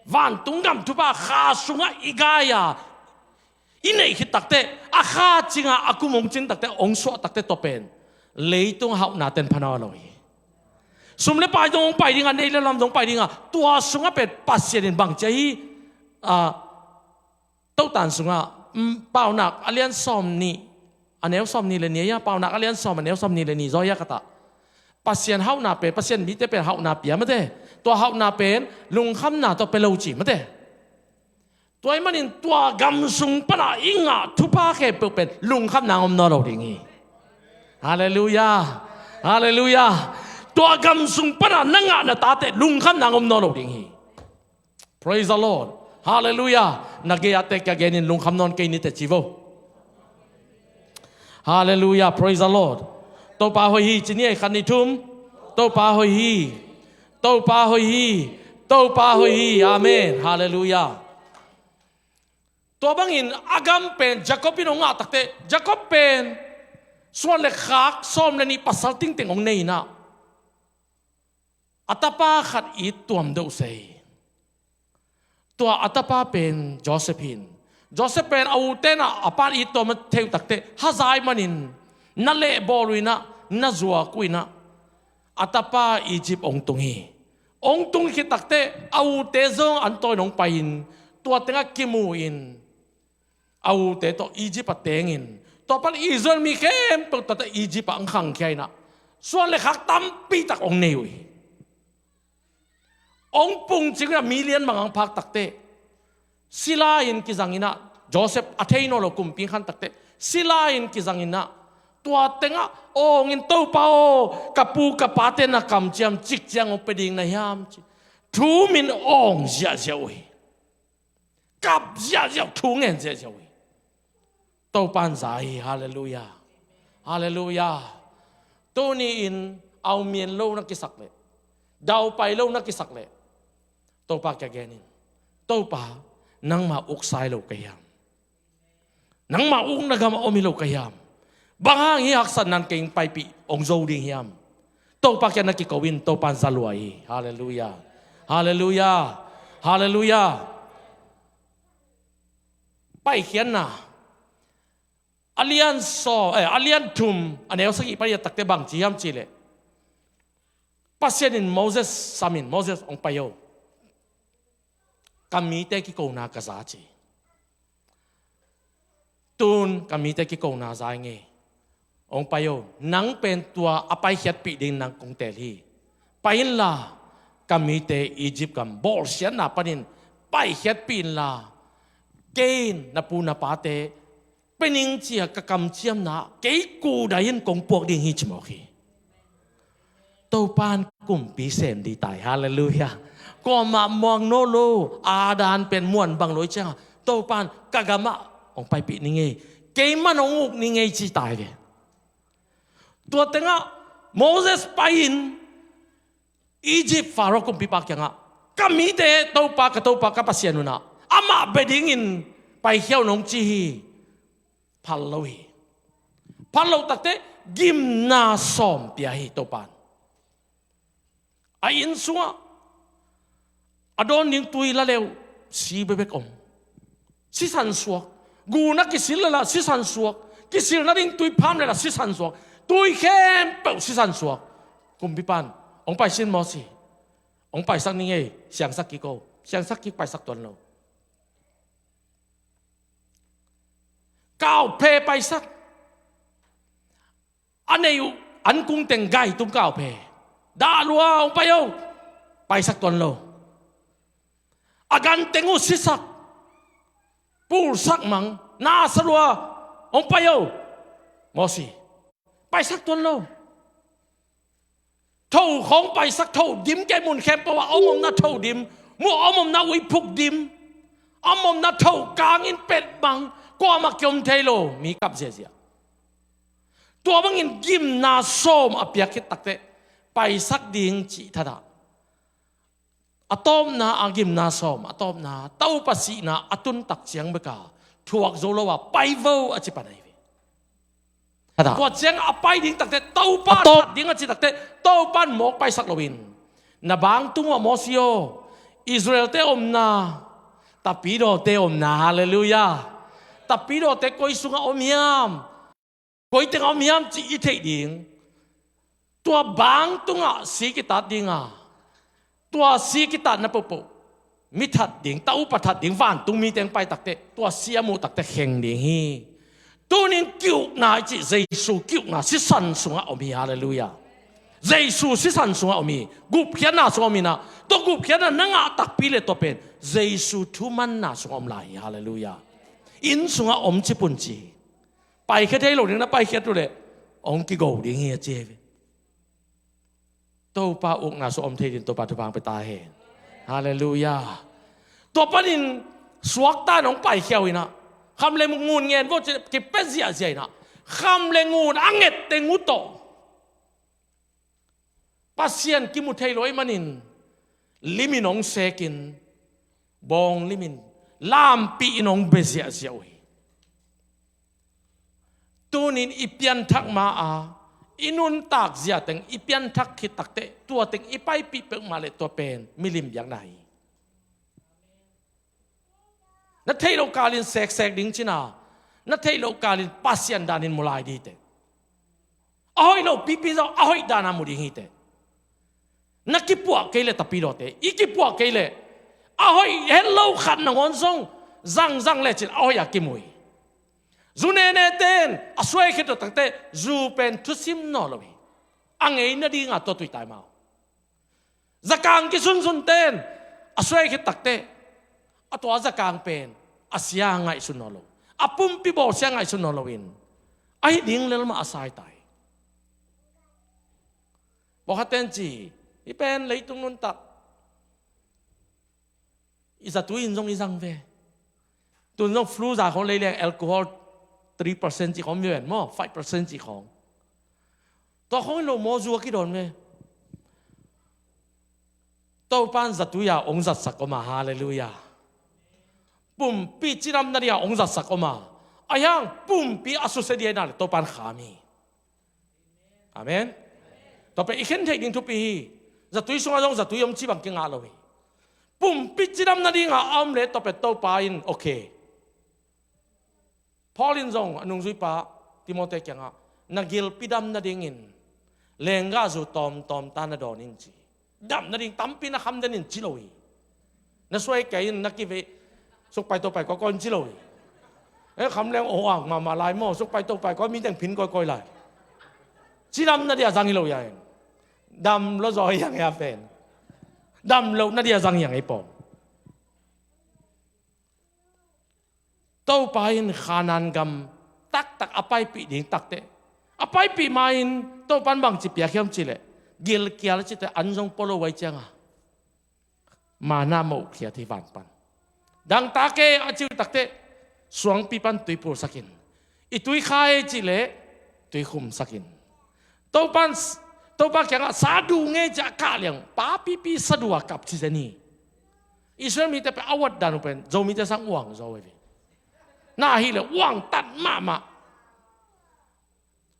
Vantung gam thupha kha sungah i gai a, i neih khit takte, a kha cinga a kum hong cin takte, hong suah takte tua pen leitung hauhna ten phana lo hi. Sum le pai zong hong pai dinga, nei le lam zong pai dinga, tua sungah pen Pasian in bang ci hi. Ah, Totan sungah, mm, Paunak a lian sawm nih, a neu sawm nih le nih a, Paunak a lian sawm a neu sawm nih le nih zaw a ka tah. Pasian hauhna pen, Pasian mite pen hauhna pia mate. Tua hauhna pen lungkhamna tawh pia lo ci mate. Tua ahih manin tua gam sung pana i ngah thupha khempeuh pen lungkhamna om nawn lo ding hi. Halleluiah. Halleluiah. Tua gam sung pana na ngah na tate lungkhamna om nawn lo ding hi. Praise the Lord. Halleluiah. Na gei-ate kia genin lungkham nawn kei nite ci vo. Halleluiah. Praise the Lord. Topa hoih hi ci ni ei, khat nih thum. Topa hoih hi. Topa hoih hi. Topa hoih hi. Amen. Halleluiah. Tua bangin a gam pen Jacob in hong ngah takte, Jacob pen suan le khak sawm le nih pasal tingteng hong nei in ah, a tapa khat it tuam deuh se hi. Tua a tapa pen Joseph hi in, Joseph pen a ute in ah a pa it tuam a thei uh takte, hazai manin na lehbawl uh in ah, na zuak uh in ah, a tapa Egypt hong tung hi. Hong tung khit takte a ute zong an tawi in hong pai in, tua tengah kimu in, a ute tawh Egypt ah teng in, tua pan Israel mi khempeuh tua teh Egypt ah hong khangkhia in ah, suan le khak tampi tak hong nei uh hi. Hong pungcing in ah mi lian bang hong phak takte, sila in kizang in ah, Joseph a thei nawn lo kumpi khan takte, sila in kizang in ah, tua tengah awng in, Topa aw, ka pu ka pate na kamciam cikciang hong pia ding na hiam ci, thum in awng ziahziah uh hi. Kap ziahziah, thu ngen ziahziah uh hi. Topa in za hi. Halleluiah. Halleluiah. Tuni in au mien lo na kisak leh, daupai lo na kisak leh, Topa kia genin, Topa, nangma uksai lo ka hiam? Nangmah ukna gamah om hi lo ka hiam? Bang hang hih haksatna in kei hong paipih hong zo ding hiam? Topa kiang na kiko in, Topa in za lua hi. Halleluiah. Halleluiah. Halleluiah. Paikhiatna a lian sawm, eh, a lian thum, a neu sagih pan i et takte bang ci hiam cih leh, Pasian in Moses samin, Moses, hong pai o, ka mite kikona ka za, ci. Tun ka mite kikona za ing ei. Hong pai o, nang pen tua a paikhiatpih ding nang kong teel hi. Pai inla, ka mite Egypt gam bawlsiatna panin paikhiatpih inla, kei in na pu na pate pia ning ci-a ka kamciamna kei kudai in kong puak ding hi, ci mawk hi. Topa in kumpi sem ding tai. Halleluiah. Kuamah muang nawn lo, a dan pen muan bang lo i ciangah, Topa in ka gamah hong paipih ning ei, keimah in hong uk ning ei, ci tai ve. Tua tengah Moses pai-in Egypt Pharaoh kumpipa kiangah, ka mite Topa, ka Topa, ka Pasian un ah amah bia dingin paikhia un, hong ci hi. Phal lo hi. Phal lo takte gimna sawm pia hi Topa in. A inn sungah a dawn ding tui la le uh, si bekbek om. Sisan suak. Gun a kisil lel ah sisan suak. Kisil nading tui pham lel ah sisan suak. Tui khempeuh sisan suak. Kumpipa in, hong pai sin Mosi. Hong paisak ning ei, siangsak kik o. Siangsak kik, paisak tuan lo. Kauphe paisak. A nei uh ankung teng gaitum kauphe. Dah lua, hong pai o. Paisak tuan lo. A gan teng uh sisak. Pulsak mang. Na sa lua, hong pai o. Mosi. Paisak tuan lo. Tho khawng paisak, tho dim kei, mun khempeuh ah a om omna tho dim, mu a om omna uiphuk dim, a om omna tho kang in pet bang, kuamah kiom thei lo, mi kap ziahziah. Tua bangin gimna sawm a piak khit takteh, paisak ding cih thadah. A tawpna, a gimna sawm a tawpna, Topa sihna a tun tak ciang bek a thuak zo lo a, pai vo a ci pan ahi ve. Tua ciang a pai ding takteh, Topa a tawp that ding a ci takteh, Topa in mawk paisak loin, na bang tung uh ah Mosi aw, Israel-te omna, tapidawte omna, halleluiah. Tapidawte koi sungah om hiam, koi tengah om hiam cih i theih ding. Tua bang tungah si kitat ding a, tua si kitatna pohpoh, mi that ding, Topa that ding vantung mite hong pai takteh, tua si a muh takteh kheng ding hi. Tunin ki-ukna i cih Jesu ki-ukna sisan sungah om hi, halleluiah. Jesu sisan sungah om hi. Gupkhiatna sungah om hi-in ah, tua gupkhiatna na ngah takpi leh tua pen Jesu thumanna sungah om lai hi, halleluiah. Inn sungah om cip un ci hi. Paikhia thei lo ding na paikhiat uh leh hong kigo ding hi a ci hi ve. Topa ukna sungah om thei dingin Topa thupha hong pia ta hen. Halleluiah. Tua panin suakta in hong paikhia uh in ah, kham le ngun ngen vo ci, kipia ziahziah in ah, kham le ngun a nget teng uh tawh Pasian kimu thei lo ahih manin, limin hong sekin, bawng limin, lampi-in hong bia ziahziah uh hi. Tunin i pianthak ma-a i nuntak ziateng i pianthak khit takteh, tuateng i paipih peuhmah leh tua pen milim biakna hi. Na theih loh kalin seksek ding cihna, na theih loh kalin Pasian danin mu lai ding hi teh. A hoih loh pipi zong a hoih dana mu ding hi teh. Na kipuah kei leh tapidawte, i kipuah kei leh, a hoih het lo khat nangawn zong zangzang lecin a hoih a kimu hi. Zu nenete in a suai khit uh takteh, zu pen thusim nawn lo hi. A ngei nadinga tua tuitai mau. Zakang kisunsunte in a suai khit takteh, a tua zakang pen a sia ngaihsun nawn lo, a pumpi bawl sia ngaihsun nawn loin, a hih ding lel mah a saitai. Pawlkhatte in ci, hih pen leitung nuntak, i zatui in zong i zang ve. Tun zong flu za khawng lei leng alcohol three percent cih khawng mi ven maw, five percent cih khawng. Tua khawng hi lo maw, zu a kidawn ve. Topa in zatui-a hong zatsak om a, halleluiah. Pumpi cidam nading-a hong zatsak om a, Ahi hang pumpi a susia ding ahih nak leh Topan kham hi. Amen. Tua pen i khen theih ding thupi hi. Zatui sungah zong zatui om cih bang kingah lo hi. Pumpi cidam nadingah a om leh tua pen Topa in okay. Paul in zong a nungzuipa Timote kiangah na gilpi dam nadingin lenggahzu tawmtawm ta na dawn in ci. Dam nading tampi na kham den in ci lo hi. Na suai kei in na kivei sukpai topai kawikawi in ci lo hi. Eh, kham leng oh ang mahmah lai maw, sukpai topai kawikawi mi teng phin kawikawi lai. Cidam nadia zang hi lo hi a en. Dam lo zaw hi ang hi a pen. Dam lo nadia zang hi ang hi pawm. Topa in Khanaan gam taktak a paipih ding takteh a paipih ma-in Topan bangci piak hiam cihleh gilkial cite an zong pua lo vai cianga manna mohkhiat hi van pan. Dangtak e a cih takteh suangpi pan tui pulsakin, i tui kha e cihleh tui khumsakin. Topan, Topa kiangah sa du nge ciah kah liang pa pipi sa du a kap ci zen hi. Israel mite pen a uat dan uh pen Zomite sang uang zaw ve. Na hileh uang tat mahmah.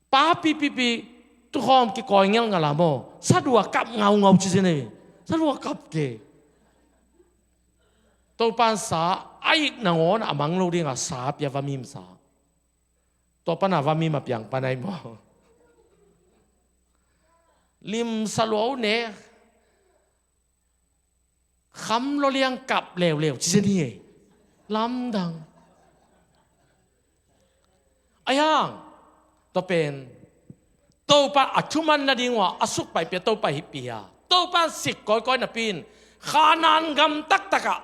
Pa pipipi tukhawm kikawi ngelngel a maw, sa du a kap ngaungau ci zen hi. Sa du a kap ke. Topan sa a it nangawn a mang lo dinga sa pia va mimsa. Tua pana va mim a piang pan ai maw? Limsa lua uh ne. Kham lua liang kap leuleu ci zen hi. Lamdang. Ahi hang tua pen Topa a thuman nading uh a sukpai pia Topa hi pia. Topa sik kawikawi napi in Khanaan gam taktakah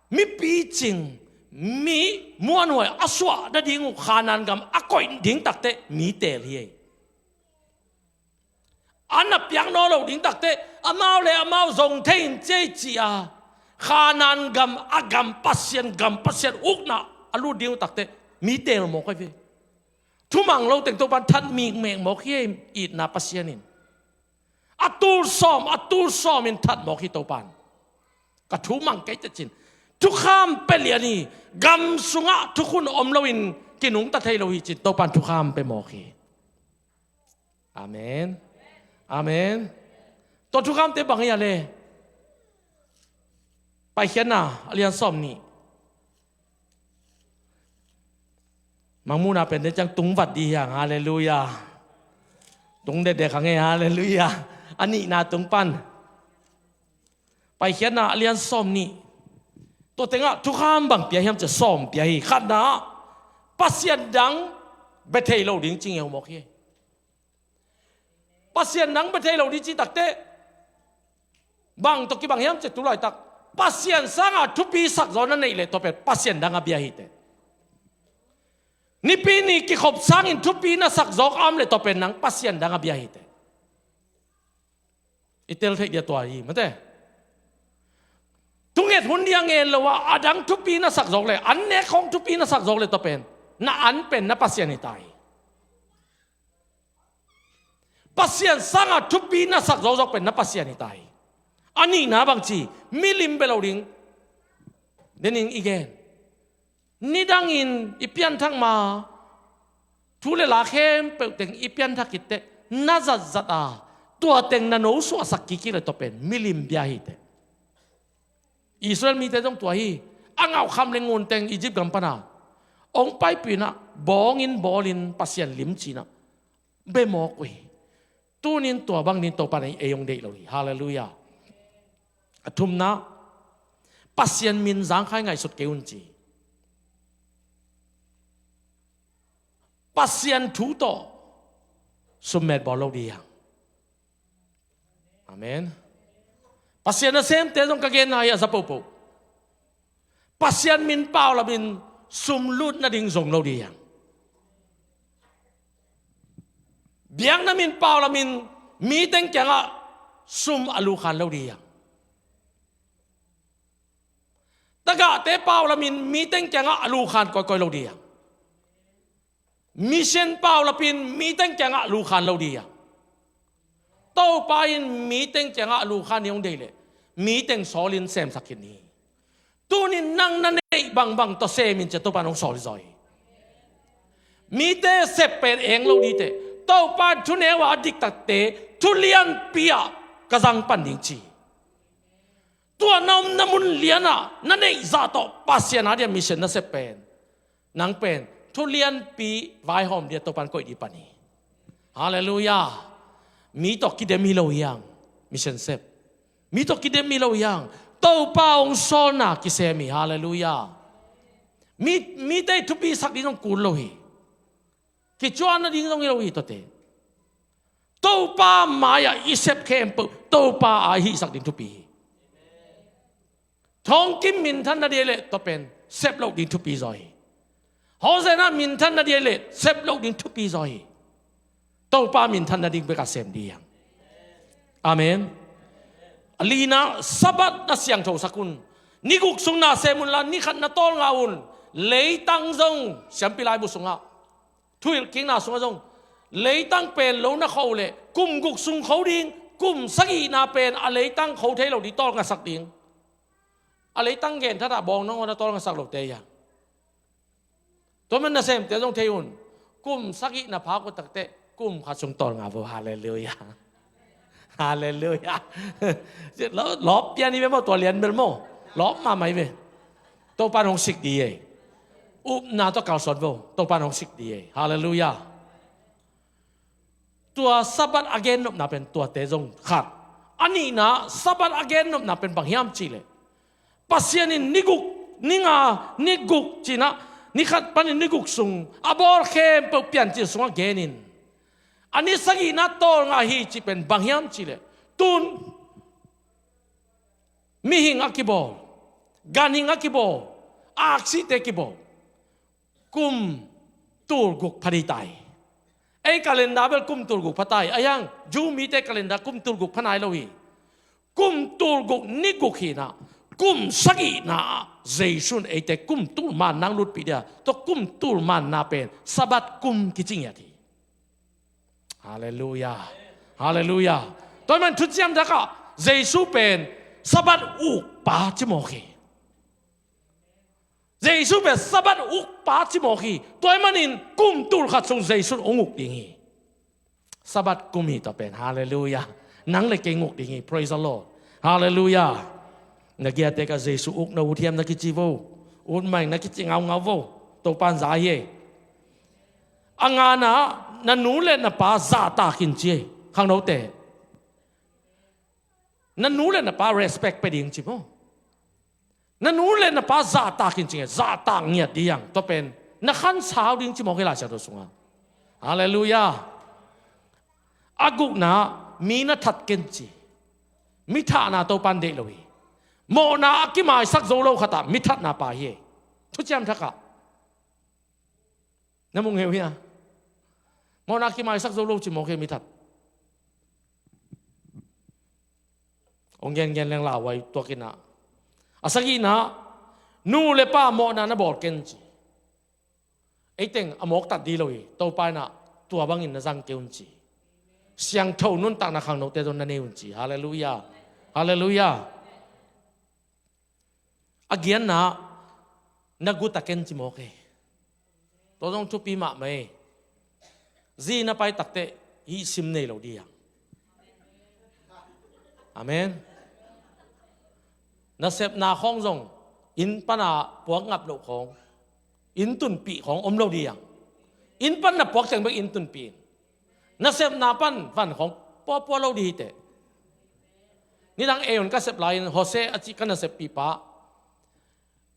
mipi cing, mi muanhuai a suah nading uh Khanaan gam a koih ding takteh mi teel hi. A na piak nawn lo ding takteh amau le amau zong thei in ci ei ci a, Khanaan gam a gam Pasian gam Pasian ukna a lut ding uh takteh mi teel mawk hi ve. Thumang lo teng Topan that mikmek mawk hi ei, itna Pasian in. A tul sawm a tul sawm in that mawk hi Topan. Ka thumang kei tecin thukham pia lian hi. Gam sungah thukhun om loin kinungta thei lo hi cin Topan thukham pia mawk hi. Amen. Amen. Tua thukhamte bang hi a le? Paikhiatna a lian sawm nih. Mangmuhna pen den ciang tung vat dih hiang, halleluiah. Tung dekdek hang e, halleluiah. A nihna tung pan. Paikhiatna a lian sawm nih. Tua tengah thukham bang pia hiam cia sawm pia hi. Khatna ah Pasian dang bia thei lo ding ci ngeu mawk hi. Pasian dang bia thei lo ding ci takteh bang tawh kibang hiam cia tu laitak Pasian sanga thupi sakzaw na neih leh tua pen Pasian dang a bia hi teh. Nipi ni kikhop sangin thupi na sakzaw a om leh tua pen nang Pasian dang a bia hi teh. I tel theih dia tua hi mate. Thunget hun dia ngen lo a, a dang thupi na sak zawk le, an nek khawng thupi na sak zawk le tua pen na an pen na Pasian hi ta hi. Pasian sanga thupi na sak zawk zawk pen na Pasian hi ta hi. A nihna bang ci, milim bia lo ding. Denin i gen. Nidangin i pianthak ma, thu le la khempeuh teng i pianthak khit teh na zatzat a, tua teng na nosuahsak kik kik le tua pen milim bia hi teh. Israel mite zong tua hi. A ngauhkham le ngun teng Egypt gam pana hong paipih inah bawngin bawlin Pasian lim ci-inah bia mawk uh hi. Tunin tua bang ding Topa in ei hong deih lo hi. Halleluiah. A thumna, Pasian min zangkhai ngaihsut kei un ci. Pasian thu tawh summet bawl lo ding hi hang. Amen. Pasian nasemte zong ka genna hi a za pohpoh. Pasian min paulamin sum lut nading zong lo ding hi hang. Biakna min paulamin mi teng kiangah sum a lukhan lo ding hi hang. Tagahte paulamin mi teng kiangah a lukhan kawikawi lo ding hi hang. Mission paulapin mi teng kiangah lukhan lo ding hi hang. Topa in mi teng kiangah lukhan hi hong deih leh mi teng sawlin semsak khin hi. Tunin nang na neih bangbang tawh semin cia Topa in hong sawl hi zaw hi. Mite sep pen eng lo ding teh, Topa in thuneu a diktakte thu lianpi ah ka zang pan ding ci. Tua na omna mun lianah na neih zah tawh Pasian a dia mission na sep pen, nang pen thu lianpi vaihawm dia Topa in koih ding pan hi. Halleluiah. Mi tawh kidem hi lo hiang, mission sep. Mi tawh kidem hi lo hiang, Topa hong sawlna kisem hi. Halleluiah. Mi, mite thupi sak ding zong kul lo hi. Kicuan nading zong hi lo hi tuate. Topa mai-ah i sep khempeuh Topa a hihsak ding thupi hi. Thongkim minthan nading leh tua pen sep loh ding thupi zaw hi. Hosanna minthan nading leh sep loh ding thupi zaw hi. Topa minthan nading bek a sem ding hi hang. Amen. A lina, Sabbath na siangtho sak un. Ni guk sung na sem unla, ni khat na tawlnga un. Leitang zong, siampi laibu sungah Thuhilhkikna sungah zong, leitang pen lo na kho uh leh kum guk sung kho ding, kum sagihna pen a leitang kho thei lo ding tawlngasak ding. A leitang genthat ah bawng nangawn a tawlngasak lote hi a. Tua man nasemte zong thei un. Kum sagihna phak uh takteh kum khat sung tawlnga vo. Halleluiah. Halleluiah. Lawp pian hi ve maw, tua lian bel maw. Lawp mahmah hi ve. Topa in hong sik ding hi. Upna tawh kalsuan vo. Topa in hong sik ding hi. Halleluiah. Tua Sabbath a gennopna pen tuate zong khat. A nihna, Sabbath a gennopna pen bang hiam cihleh, Pasian in ni guk, ni nga, ni guk cinah, ni khat panin ni guk sung a bawl khempeuh Piancil sungah genin, a ni sagihna tawlnga hi cih pen bang hiam cihleh, tun mihing a kibawl, ganhing a kibawl, aksite kibawl, kum tulguk pha ding ta hi. Ei calendar bel kum tulguk pha ta hi. A hiang, Jew mite calendar kum tulguk pha nai lo hi. Kum tulguk ni guk hinah, kum sagihna ah Jesu in eite kum tul manna hong lutpih dia, tua kum tul manna pen Sabbath kum kici ngiat hi. Halleluiah. Halleluiah. Tua hi man thuciam thak ah Jesu pen Sabbath ukpa ci mawk hi. Jesu pen Sabbath ukpa ci mawk hi. Tua hi manin kum tul khat sung Jesu in hong uk ding hi. Sabbath kum hi tua pen. Halleluiah. Nang le kei hong uk ding hi. Praise the Lord. Halleluiah. Na giate ka Jesu uk na ut hiam na kici vo. Ut mah ing na kici ngaungau vo. Topa in za hi ei. A ngana, na nu le na pa zahtak in ci ei. Khangnote, na nu le na pa respect pia ding ci maw. Na nu le na pa zahtak in ci nge, zahtak ngiat ding hi hang. Tua pen na khansau ding ci mawk hi Lai Siangtho sungah. Halleluiah. A gukna, mi na that ken ci. Mi thahna Topa in deih lo hi. Mawhna a kimaisak zo lo khatah mi thatna pai hi. Thuciam thak ah na mu ngei uh hia? Mawhna a kimaisak zo lo ci mawk hi mi that. Hong gengen leng lauhuai tuak inah. A sagihna, nu le pa mawhna na bawl ken ci. Ei teng a mawk tat ding lo hi. Topa inah tua bangin na zang kei un ci. Siangtho nuntakna khangnote zong na nei un ci. Halleluiah. Halleluiah. A gianna, na gu ta ken ci mawk hi. Tua zong thupi mahmah hi. Zi na pai takteh hih sim nei lo ding hi hang. Amen. Nasepna khawng zong inn pana puak ngap loh khawng, inn tunpih khawng om lo ding hi hang. Inn pan na puak teng bek inn tunpih in. Nasepna pan van khawng puapua lo ding hi teh. Nidang ei un ka sep lai-in Jose a cih ka naseppihpa,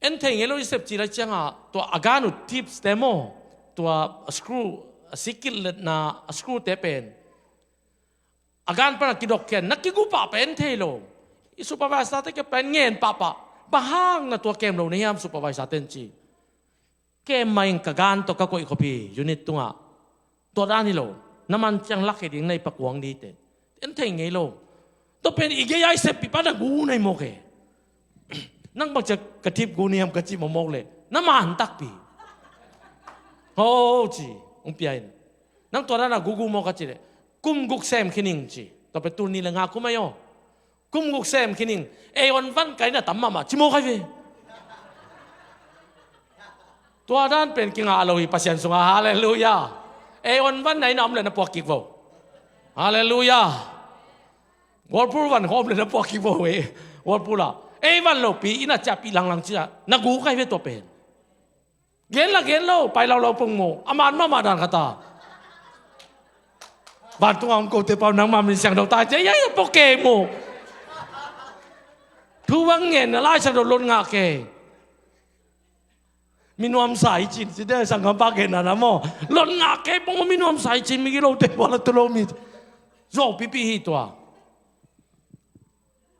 en thei ngei lo i sep ci lai ciangah tua a gan uh tips te maw, tua a screw, a sikilh letna a screw te pen a gan pana kidok khian na kigu pahpah en thei lo. I supervisor te ke pen ngen pahpah, bang hang na tua kem lo na hiam supervisor ten ci. Kem mah ing, ka gan tawh ka koih khop hi unit tungah. Tua dan hi lo. Na man ciang lak hi ding, na i pakuang ding teh. En thei ngei lo. Tua pen i gei-a i seppihpa na gu na hi mawk e. Nang bang ciang ka thip gu na hiam ka cih mawkmawk leh na man takpi. Ho ci, hong pia in. Nang tua dan a gu gu maw ka cih leh kum guk sem khin ing ci. Tua pen tul nih le nga kum ahi aw. Kum guk sem khin ing, ei on van kai na tam mahmah ci mawk ahi ve. Tua dan pen kingah lo hi Pasian sungah. Halleluiah. Ei, on van na inn ah om le na puak kik vo. Halleluiah. Whirlpool van khawm le na puak kik vo ei. Whirlpool ah ei van lopi inn ah ciahpih langlang ciah na guk ai ve tua pen. Gen la gen lo, pai laulau pong maw, a man mahmah dan khat a. Vantung a om kote pau nangma min siangtho ta cia, ia, ia, pok kei maw. Thu bang ngen na Lai Siangtho lot ngah kei. Mi nuamsa i cin ci de, sanggam pa gen na na maw. Lot ngah kei pong maw, mi nuamsa i cin, mi gilote pua la tu lo mi. Zo pipi hi tua.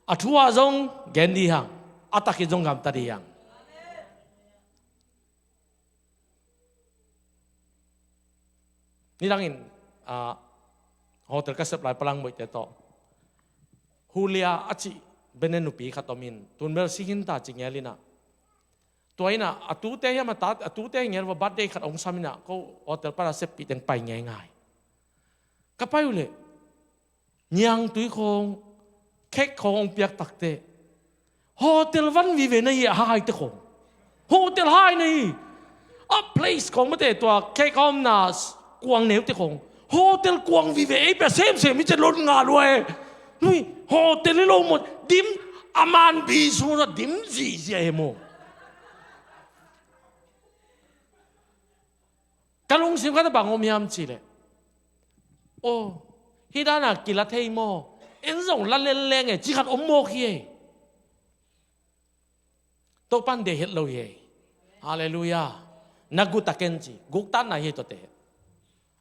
A thu a zong gen di hang, a takhi zong gamta di hang. Nidangin, ah, hotel ka sep lai Palangboihte tawh Hulia a cih bene nupi khat om in, tun bel si khin ta ci ngel in ah. Tua in ah, a tute hiam a tat, a tute hi ngel va birthday khat hong sam in ah, ko hotel pan a seppih teng pai ngeingai. Ka pai uh leh, niangtui khawng, khek khawng hong piak takte, hotel van vive na hi a, haite khawng. Hotel hai na hi. A place khawng mate tua khek a omna kuang neute khawng. Hotel kuang vive ei pia semsem hi cian lot ngah lua e. Nui, hotel hi lo maw, dim, a man bi sung a dim zihziah e maw. Ka lungsim khat a bang om hiam cih leh, aw, hih dana kila thei maw, en zong la lenleng e, ci khat om mawk hi e. Topan deih het lo hi e. Halleluiah. Na guk a ken ci, guktatna hi e tuate.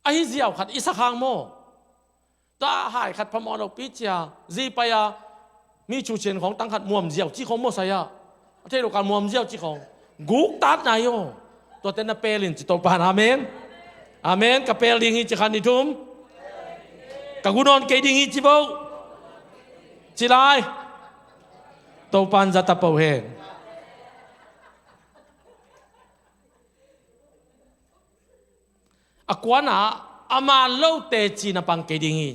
Ahi ziau khat i sak hang maw. Tua hai khat phamawh lopi cia, zi pai a, mi cu cin khawng tang khat muam ziau ci khawng maw sai a. A thei lo kal muam ziau ci khawng. Guktatna hi aw. Tuate na pel in ci Topan, amen. Amen. Ka pel ding hi ci khan i thum. Ka gu nawn kei ding hi ci vo. Ci lai. Topan zata po hen. A kuana a man lo teci na pang kei ding hi.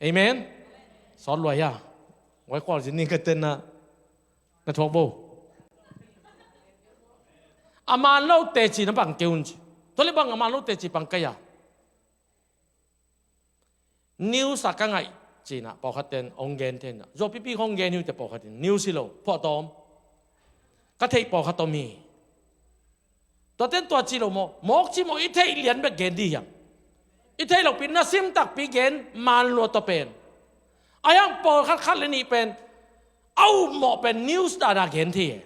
Amen. Sawt luai hia. Wai kual zin ning ka ten na. Na thuak bo. A man lo teci na pang kei un ci. Tua le bang a man lo teci pang kei a. News a ka ngaih cina pawlkhat ten hong gen thei na. Zo pipi hong gen hi uh te pawlkhat in. News hi lo. Phuahtawm. Ka theih pawlkhat om hi. Tua ten tua ci lo maw. Mawk ci maw i theih lian bek gen di hiam. I theih lopi na sim takpi gen man lua tua pen. A hiang pawlkhat khat le nih pen. A upmawh pen news dana gen thei e.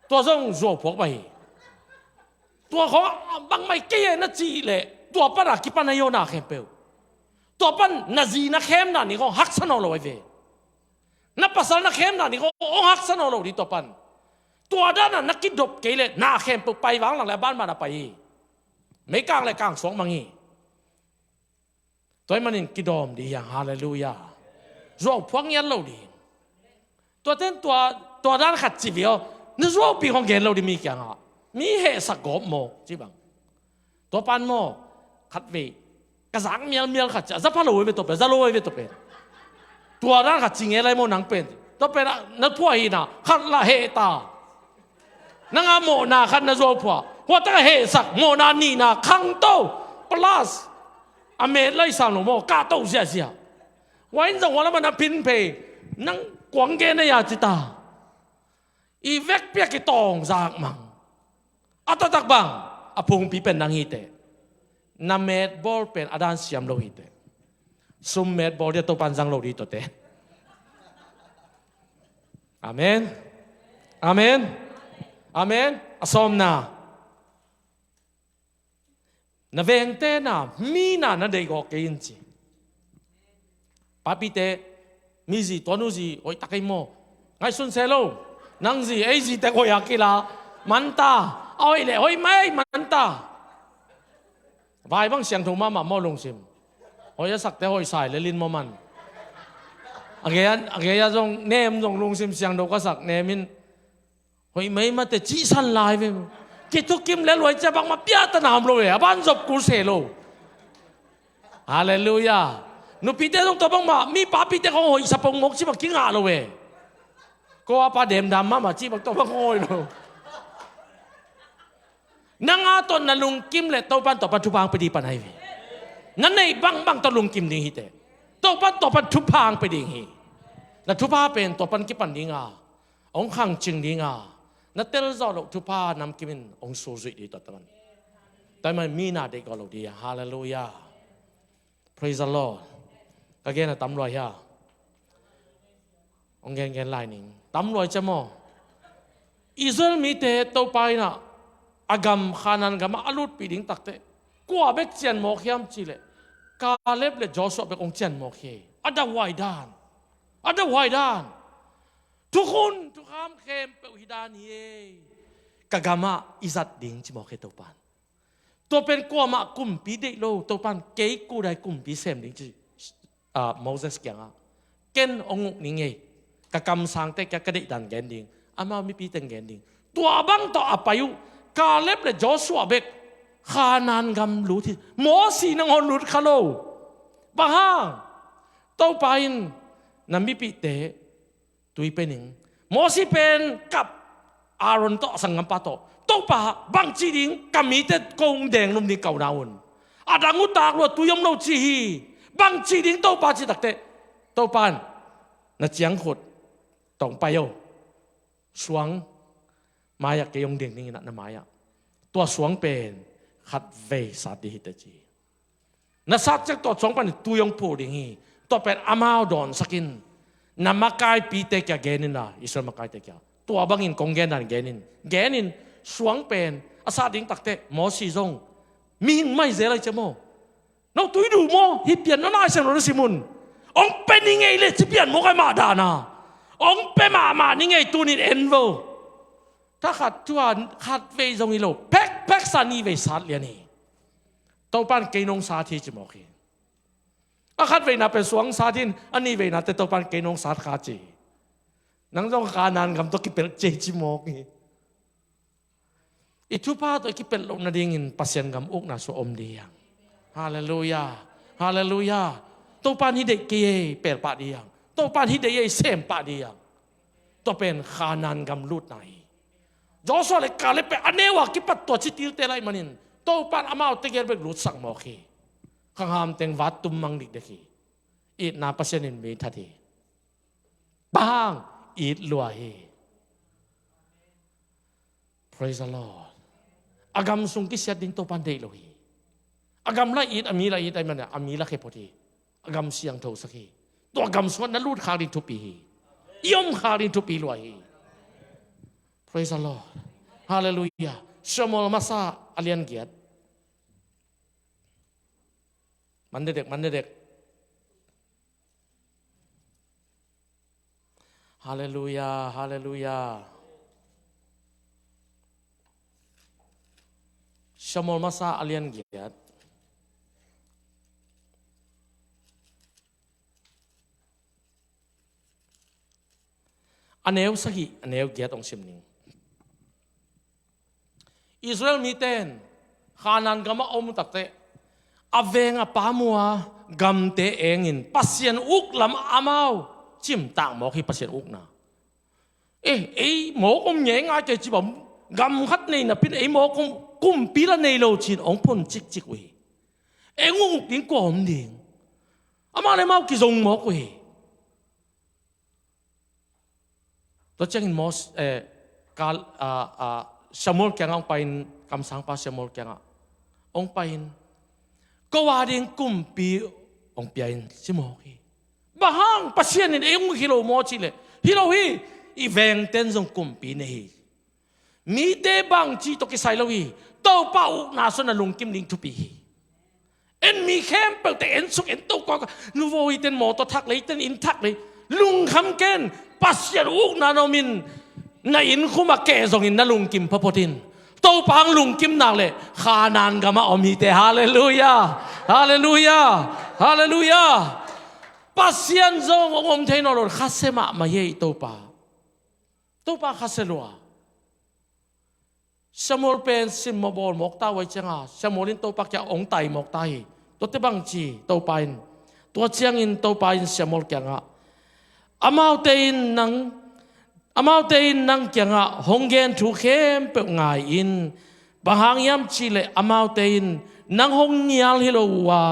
Tua zong zuau phuak mah hi. Tua khawng bangmah kei e na cih leh tua pana kipan a hi aw na khempeuh. Tua pan na zi na khem na nih khawng haksa nawn lo ai ve. Na pasal na khem na nih khawng hong haksa nawn lo dih tua pan. Tua dana na kidop kei leh na khempeuh pai vanglang leh a banban a pai hi. Meikang le kang suak mang hi. Tua ahih manin kidawm dih hiang, halleluiah. Zuau phuak ngiat lo dih. Tua ten tua, tua dan khat ci viau. Na zuaupi hong gen lo dih mi kiangah. Mi hehsak gawp maw, ci bang. Tua pan maw, khat vei. Ka zak mialmial khat ci, a za pha lo ve tua pen, za lo ve tua pen. Tua dan khat ci nge lai maw nang pen. Tua pen ah, na phuah hi na, khat lah heh ta. Nang a mawhna khat na zuau phuah. Hua tak a hehsak, mawhna nihna, khangto, plus. A met lai sam lo maw, kahto ziahziah. Hua in zong hua lamah na pin phei, nang kuang gen a ya ci ta. I vekpi a kitawng zak mang. A taktak bang, a phungpi pen nang hi teh. Na met bawl pen a dan siam lo hi teh. Sum met bawl dia Topan zang lo dih tua teh. Amen. Amen. Amen. A sawmna. Na vengte na, mi na na deih gawh kei in ci. Papite, mi zi, tua nu zi, hoih tak ei maw. Ngaihsun se lo. Nang zi, ei zi tek hoih a kila. Manta. A hoih leh, hoih mai, manta. Vai bang siangtho mahmah maw lungsim. Hoih a sakte hoih sai le lin maw man. A gei a, a gei a zong, nem zong lungsim siangtho ka sak, nem in. Hoih mai mate cihsan lai ve. Kithukim le luai cia bangmah piahtana om lo ve. A ban zop kul se lo. Halleluiah. Nupite zong tua bangmah, mi papite khong hoih sapong mawk ci bang kingah lo ve. Ko a pa demdam mahmah ci bang tua bang khong hoih lo. Nang a tawh na lungkim leh Topan tua pan thupha hong pia ding pan ahi ve. Na neih bangbang tawh lungkim ding hi teh. Topan tua pan thupha hong pia ding hi. Na thupha pen tua pan kipan ding a, hong khangcing ding a, na telzawh loh thupha namkim in hong sulzuih ding tua pan. Tua ahih manin mi na deih gawh lo ding a. Halleluiah. Praise the Lord. Ka gen a tam lua hia? Hong gengen lai ning. Tam lua hi cia maw? Israel mite Topa in ah a gam, Kanaan gam ah a lutpih ding takteh kua bek cianmawk hiam cih leh Kaleb le Joshua bek hong cianmawk hi. A dauhuai dan. A dauhuai dan. Thukhun thukham khempeuh hi dan hi ei. Ka gam ah i zat ding ci mawk hi Topan. Tua pen kuamah kumpi deih lo, Topan kei kudai kumpi sem ding ci, ah, Moses kiangah. Ken hong uk ning ei, ka kamsangte kiang ka deihdan gen ding, amau mipite gen ding. Tua bang tawh a pai uh, Kaleb le Joshua bek Kanaan gam lut hi. Mosi nangawn lut kha lo. Bang hang? Topa in na mipite tui pe ning. Mosi pen kap, Aaron tawh, a sanggampa tawh, Topa, bangci ding ka mite kong deng lum ding ka unau un. A dang uh tak lua, tui om lo ci hi. Bangci ding Topa ci takteh, Topan na ciangkhut tawh hong pai o. Suang mai-ah kei hong deng ding in ah na mai-ah. Tua suang pen khatvei sat ding hi teh ci. Na sat ciang tua suang panin tui hong phul ding hi. Tua pen amau dawnsak in. Na makaipite kiang gen in la, Israel makaite kiang. Tua bangin kong gen dan gen in. Gen in, suang pen a sat ding takteh Mosi zong mihing mai zel ahi cia maw? No tui duh maw? Hih pian na naisiang lo na sim un. Hong pia ning ei leh ci pian maw, kai mah dan a. Hong pia mahmah ning ei, tunin en vo. Thakhat thu-a khatvei zong hi lo. Phekphek sa, niveisa lian hi. Topan kei nong sat hi ci mawk hi. A khatveina pen suang sat hi in, a niveina teh Topan kei nong sat kha ci hi. Nang zong Kanaan gam tawh kipelh ci ei ci mawk hi. I thupha tawh i kipelh loh nadingin Pasian gam ukna sung om ding hi hang. Halleluiah. Halleluiah. Topan hih deih kei ei, pelh pah ding hi hang. Topan hih deih ei, sem pah ding hi hang. Tua pen Kanaan gam lutna hi. Joshua le Kaleb pen a neu a kipat tua ci tilte lai manin Topan amaute gel bek lutsak mawk hi. Khangham teng vat tum mang dikdek hi. Itna Pasian in mi that hi. Bang hang? It lua hi. Praise the Lord. A gam sung kisiat ding Topan deih lo hi. A gam la it, a mi la it ahih manin a mi la khia phot hi. A gam siangthosak hi. Tua gam sungah na lut khak ding thupi hi. I om khak ding thupi lua hi. Praise the Lord. Halleluiah. Samuel masa a lian giat. Man dedek, man dedek. Halleluiah, halleluiah. Samuel masa a lian giat, a neu sagih, a neu giat hong sim ning. Israel mite in Kanaan gam a om takteh a veng a pamua gamte engin Pasian uk lam amau cimtak mawk hi. Pasian ukna. Eh, ei mawk om ngeingai kei ci bang, gam khat nei napi-in ei mawk om, kumpi la nei lo ci-in hong phun cikcik uh hi. Ei uk ding kua om ding? Amau le amau kizong mawk uh hi. Tua ciangin Mos-, eh, Kal-, ah, ah, Samuel kiangah hong pai-in, kamsangpa Samuel kiangah hong pai-in, ko a ding kumpi hong pia in ci mawk hi. Bang hang? Pasian in ei hong uk hi lo maw cih leh, hi lo hi. I vengte'n zong kumpi nei hi. Mite bangci tawh kisai lo hi. Topa ukna sungah na lungkim ding thupi hi. En mi khempeuhte en suk en to kawk a, nuvo hite'n mawtaw thak lei, hite'n inn thak lei, lungkham ken. Pasian ukna na om in, na inn khum a keh zongin na lungkim photphot in. Topa hong lungkim nak leh Kanaan gam a om hi teh. Halleluiah. Halleluiah. Halleluiah. Pasian zong hong om thei nawn lo, khasia mahmah hi ei Topa. Topa khasia lua. Samuel pen simmawh bawl mawk ta uh ahih ciangin, Samuel in Topa kiang hong tai mawk ta hi. Tuate bangci, Topa in, tua ciangin Topa in Samuel kiangah, amaute in nang, amaute in nang kiangah hong gen thu khempeuh ngai in, Bang hang hiam cihleh amaute in nang hong nial hi lo uh a,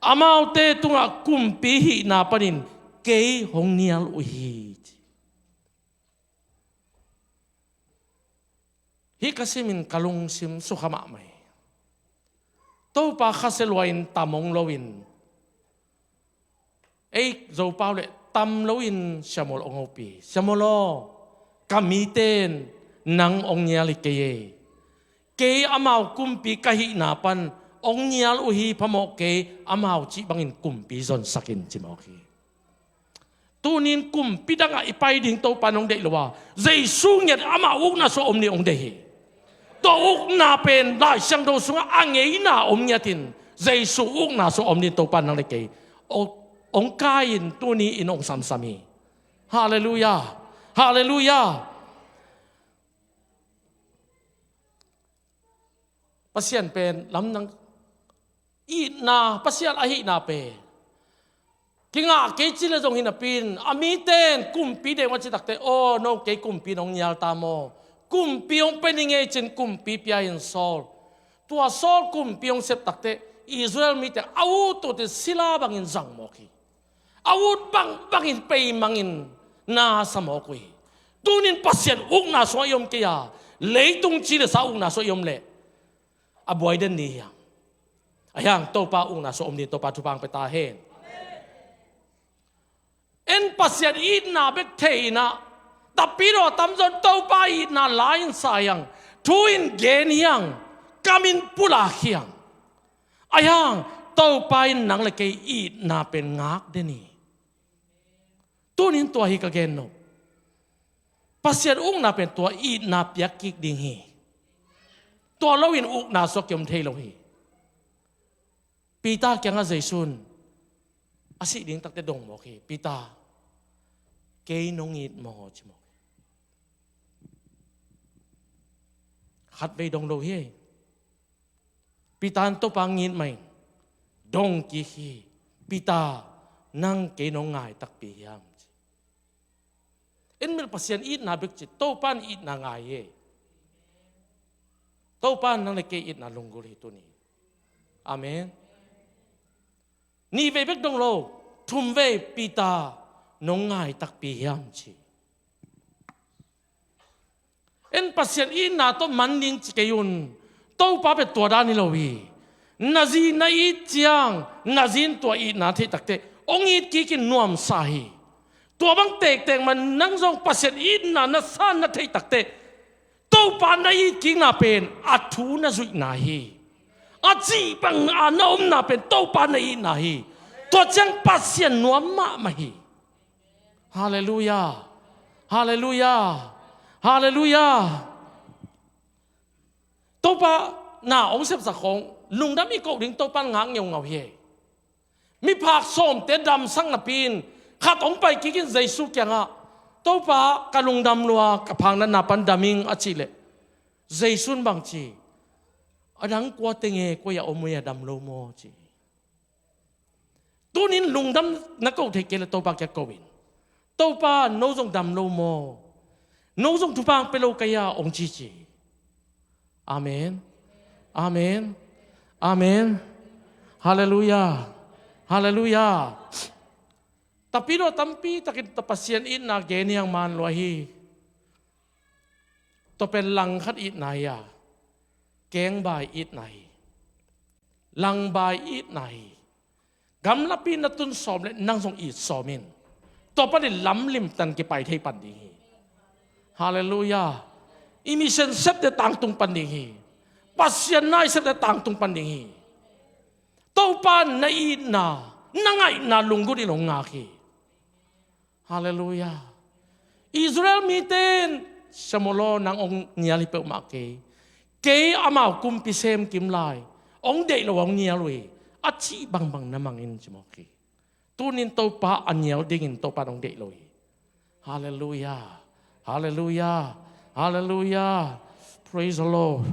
amaute tungah kumpi hihna panin kei hong nial uh hi, ci. Hih ka simin ka lungsim sukha mahmah hi. Topa khasia lua-in tam hong loin, ei Zopau le tam loin Samuel hong hopih. Samuel aw, ka mite in nang hong nial hi kei ei. Kei amau kumpi ka hihna pan hong nial uh hi, phamawh kei, amau cih bangin kumpi zonsak in, ci mawk hi. Tunin kumpi dangah i pai ding Topa in hong deih lo a, Jesu ngiat amah ukna sungah om ding hong deih hi. Tua ukna pen Lai Siangtho sungah a ngeina om ngiatin Jesu ukna sungah om ding Topa in nang le kei hong, hong kai-in tuni in hong samsam hi. Halleluiah. Halleluiah. Pasian pen lamdang, itna, Pasian ahihna pen kingah kei ci le zong hi napi-in, a mite in kumpi deih hong a cih takteh, aw, no kei kumpi in hong nial ta maw? Kumpi hong pia ning ei, ci-in kumpi pia-in Saul. Tua Saul kumpi hong sep takteh Israel mite a ut ut in sila bangin zang mawk hi. A ut bangbangin peimangin na sa mawk uh hi. Tunin Pasian ukna sungah i om kei a, leitung ci le sa ukna sungah i om leh a buai den ni hiam? Ahi hang Topa ukna sungah om ding Topa thupha hong pia ta hen. En Pasian itna bek thei-in ah, tapidaw tamzaw in Topa itna la-in sa hi hang, thu-in gen hi hang, kamin pulak hi hang. Ahi hang Topa in nang le kei itna pen ngak den hi. Tunin tua hi ka gen nop. Pasian ukna pen tua itna piak kik ding hi. Tua loin ukna sungah kiom thei lo hi. Peter kiangah Jesu in a sih ding takteh dong mawk hi. Peter, kei nong it maw, ci mawk hi. Khatvei dong lo hi. Peter in Topa it mah in dong kik hi. Peter, nang kei nong ngai takpi hiam, ci. En mel Pasian itna bek ci, Topa in itna ngai hi. Topa in nang le kei itna lunggulh hi tuni. Amen. Nih vei bek dong lo, thum vei, Peter, nong ngai takpi hiam, ci. En Pasian itna tawh man ding ci kei un. Topa pen tua dan hi lo hi. Na zi na it ciang, na zi in tua itna theih takteh hong it kikin nuamsa hi. Tua bang tektek mah nang zong Pasian itna na san na theih takteh Topa na it kikna pen a thu na zuihna hi. A cih bang a na omna pen Topa na itna hi. Tua ciang Pasian nuam mahmah hi. Halleluiah. Halleluiah. Halleluiah. Topa na hong sepsak khawng lungdam i koh ding Topa in ngak ngeungau hi. Miphak sawmte damsak napi-in khat hong pai kikin Jesu kiangah, Topa, ka lungdam lua, ka phak natna pan dam ing, a cih leh Jesu in bang ci? A dang kua teng e, koi-ah om uh hi a, dam lo maw, ci. Tunin lungdam na koh theih kei leh Topa kiang koh in, Topa, no zong dam lo maw? No zong thupha hong pia lo ka hi a, hong ci ci. Amen. Amen. Amen. Halleluiah. Halleluiah. Tapidaw tampi takin tua Pasian itna gen hi hang, man lua hi. Tua pen langkhat itna hi a, kengbai itna hi. Langbai itna hi. Gamlapi na tun sawm leh nang zong it sawm in. Tua panin lamlimtan kipai thei pan ding hi. Halleluiah. I mission septe tangtung pan ding hi. Pasian na i septe tangtung pan ding hi. Topa na itna, na ngaihna lunggulh in hong ngak hi. Halleluiah. Israel mite in, Samuel aw, nang hong nial hi peuhmah kei. Kei amau kumpi sem kim lai, hong deih lo hong nial uh hi, a cih bangbang na mang in, ci mawk hi. Tunin Topa a nial dingin Topa in hong deih lo hi. Halleluiah. Halleluiah. Halleluiah. Praise the Lord.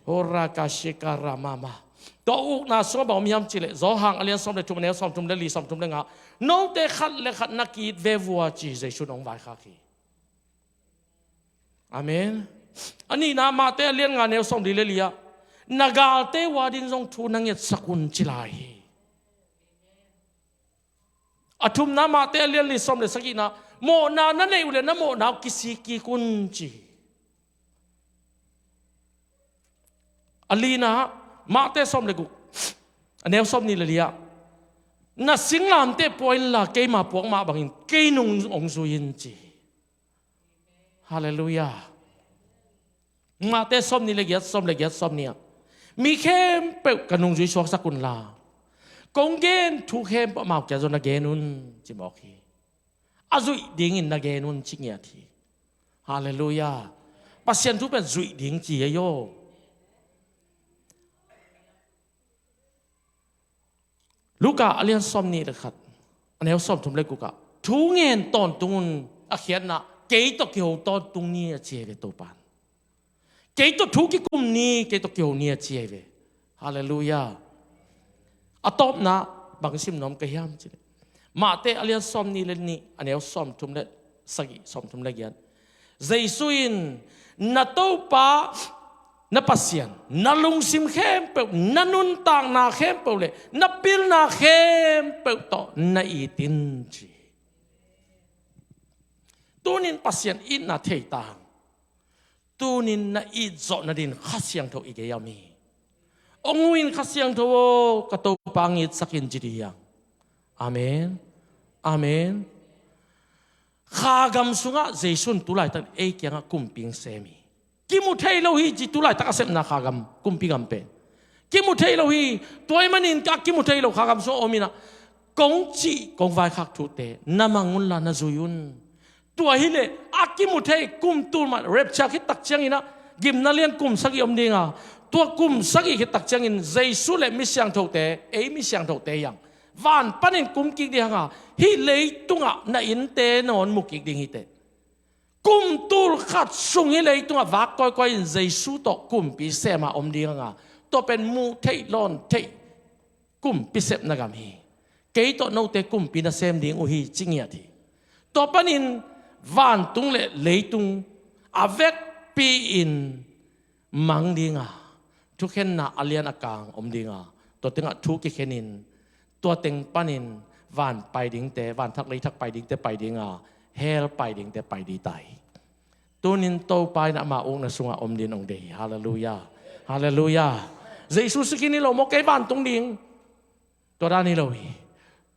Ora ka shika ramama. Tua ukna sungah bang om hiam cih leh, Johan a lian sawm le thum, a neu sawmthum le li, sawmthum le nga, note khat le khat na ki-it ve vua, ci Jesu in hong vaikhak hi. Amen. A nihna Mate a lian nga neu sawm li le li ah, na galte uh ading zong thu na ngetsak un ci lai hi. A thumna Mate a lian li sawm le sagihna, mawhna na neih uh le na mawhna uh kisik kik un ci. A lina Mate sawm le guk, a neu sawm nih le li ah, na singlamteh pua inla keima puak mah bangin kei nung hong zui in ci. Halleluiah. Mate sawm nih le giat, sawm le giat, sawm nih ah, mi khempeuh ka nungzui suaksak unla, kong gen thu khempeuh amau kiang zong na gen un ci mawk hi. A zuih dingin na gen un ci ngiat hi. Halleluiah. Pasian thu pen zuih ding ci ei aw. Luka a lian sawm nih le khat, a neu sawm thum le guk ah, thu ngen tawntung un, a khiatna, kei tawh kiho tawntung ni a ci ei ve Topan. Kei tawh thu kikum ni, kei tawh kiho ni a ci ei ve. Halleluiah. A tawpna bang sim nuam ka hiam ci le, Mate a lian sawm nih le nih, a neu sawm thum le sagih, sawm thum le giat. Jesu in, na Topa, na Pasian, na lungsim khempeuh, na nuntakna khempeuh le na pilna khempeuh tawh na it in ci. Tunin Pasian itna thei ta hang. Tunin na it zawh nadin Kha Siangtho i gei a om hi. Ong uh in, Kha Siangtho aw, ka Topa ngitsak in ci dih hiang. Amen. Amen. Kha gam sungah Jesu in tu laitak ei kiangah kumpi ong sem hi. Kimu thei lo hi ci tu laitak a sepna kha gam, kumpi gam pen. Kimu thei lo hi, tua ahih manin ka kimu thei lo kha gam sungah om inah, kong cih, kong vaikhak thute na mang unla na zui un. Tua hileh a kimu thei kum tul mah rapture khit tak cianginah, gimna lian kum sagih om dinga, tua kum sagih khit tak ciangin Jesu le mi siangthote, ei mi siangthote hiang, van panin kum kik ding hanga, hih leitungah na innte nawn mu kik ding hiteh. Kum tul khat sung hih leitungah vak kawikawi in Jesu tawh kumpi sema om ding hanga, tua pen muh theih lawn theih kumpi sepna gam hi. Kei tawh note kumpi na sem ding uh hi ci ngiat hi. Tua panin vantung le leitung a vekpi-in mang dinga, thukhenna a lian a kang om dinga, tua tengah thu kikhenin, tua teng panin van pai dingte, vanthak leithak pai dingte pai dinga, hell pai dingte pai ding ta hi. Tunin Topa in ama ukna sungah om din ong deih hi. Halleluiah. Halleluiah. Jesu sikin hi lo maw, kei vantung ding. Tua dan hi lo hi.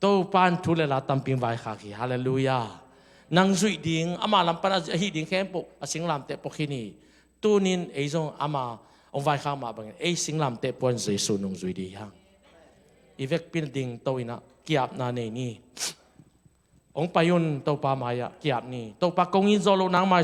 Topa in thu le la tampi ong vaikhak hi. Halleluiah. Nang zuih ding, ama lam pan a hih ding khempeuh a singlamteh pua khin hi. Tunin ei zong ama ong vaikhak mah bangin ei singlamteh pua in Jesu nungzui ding hi hang. I vekpi-in dingto inah kiapna nei ni. Ong pai un Topa mai-ah kiap ni. Topa kong it zawh loh nangmah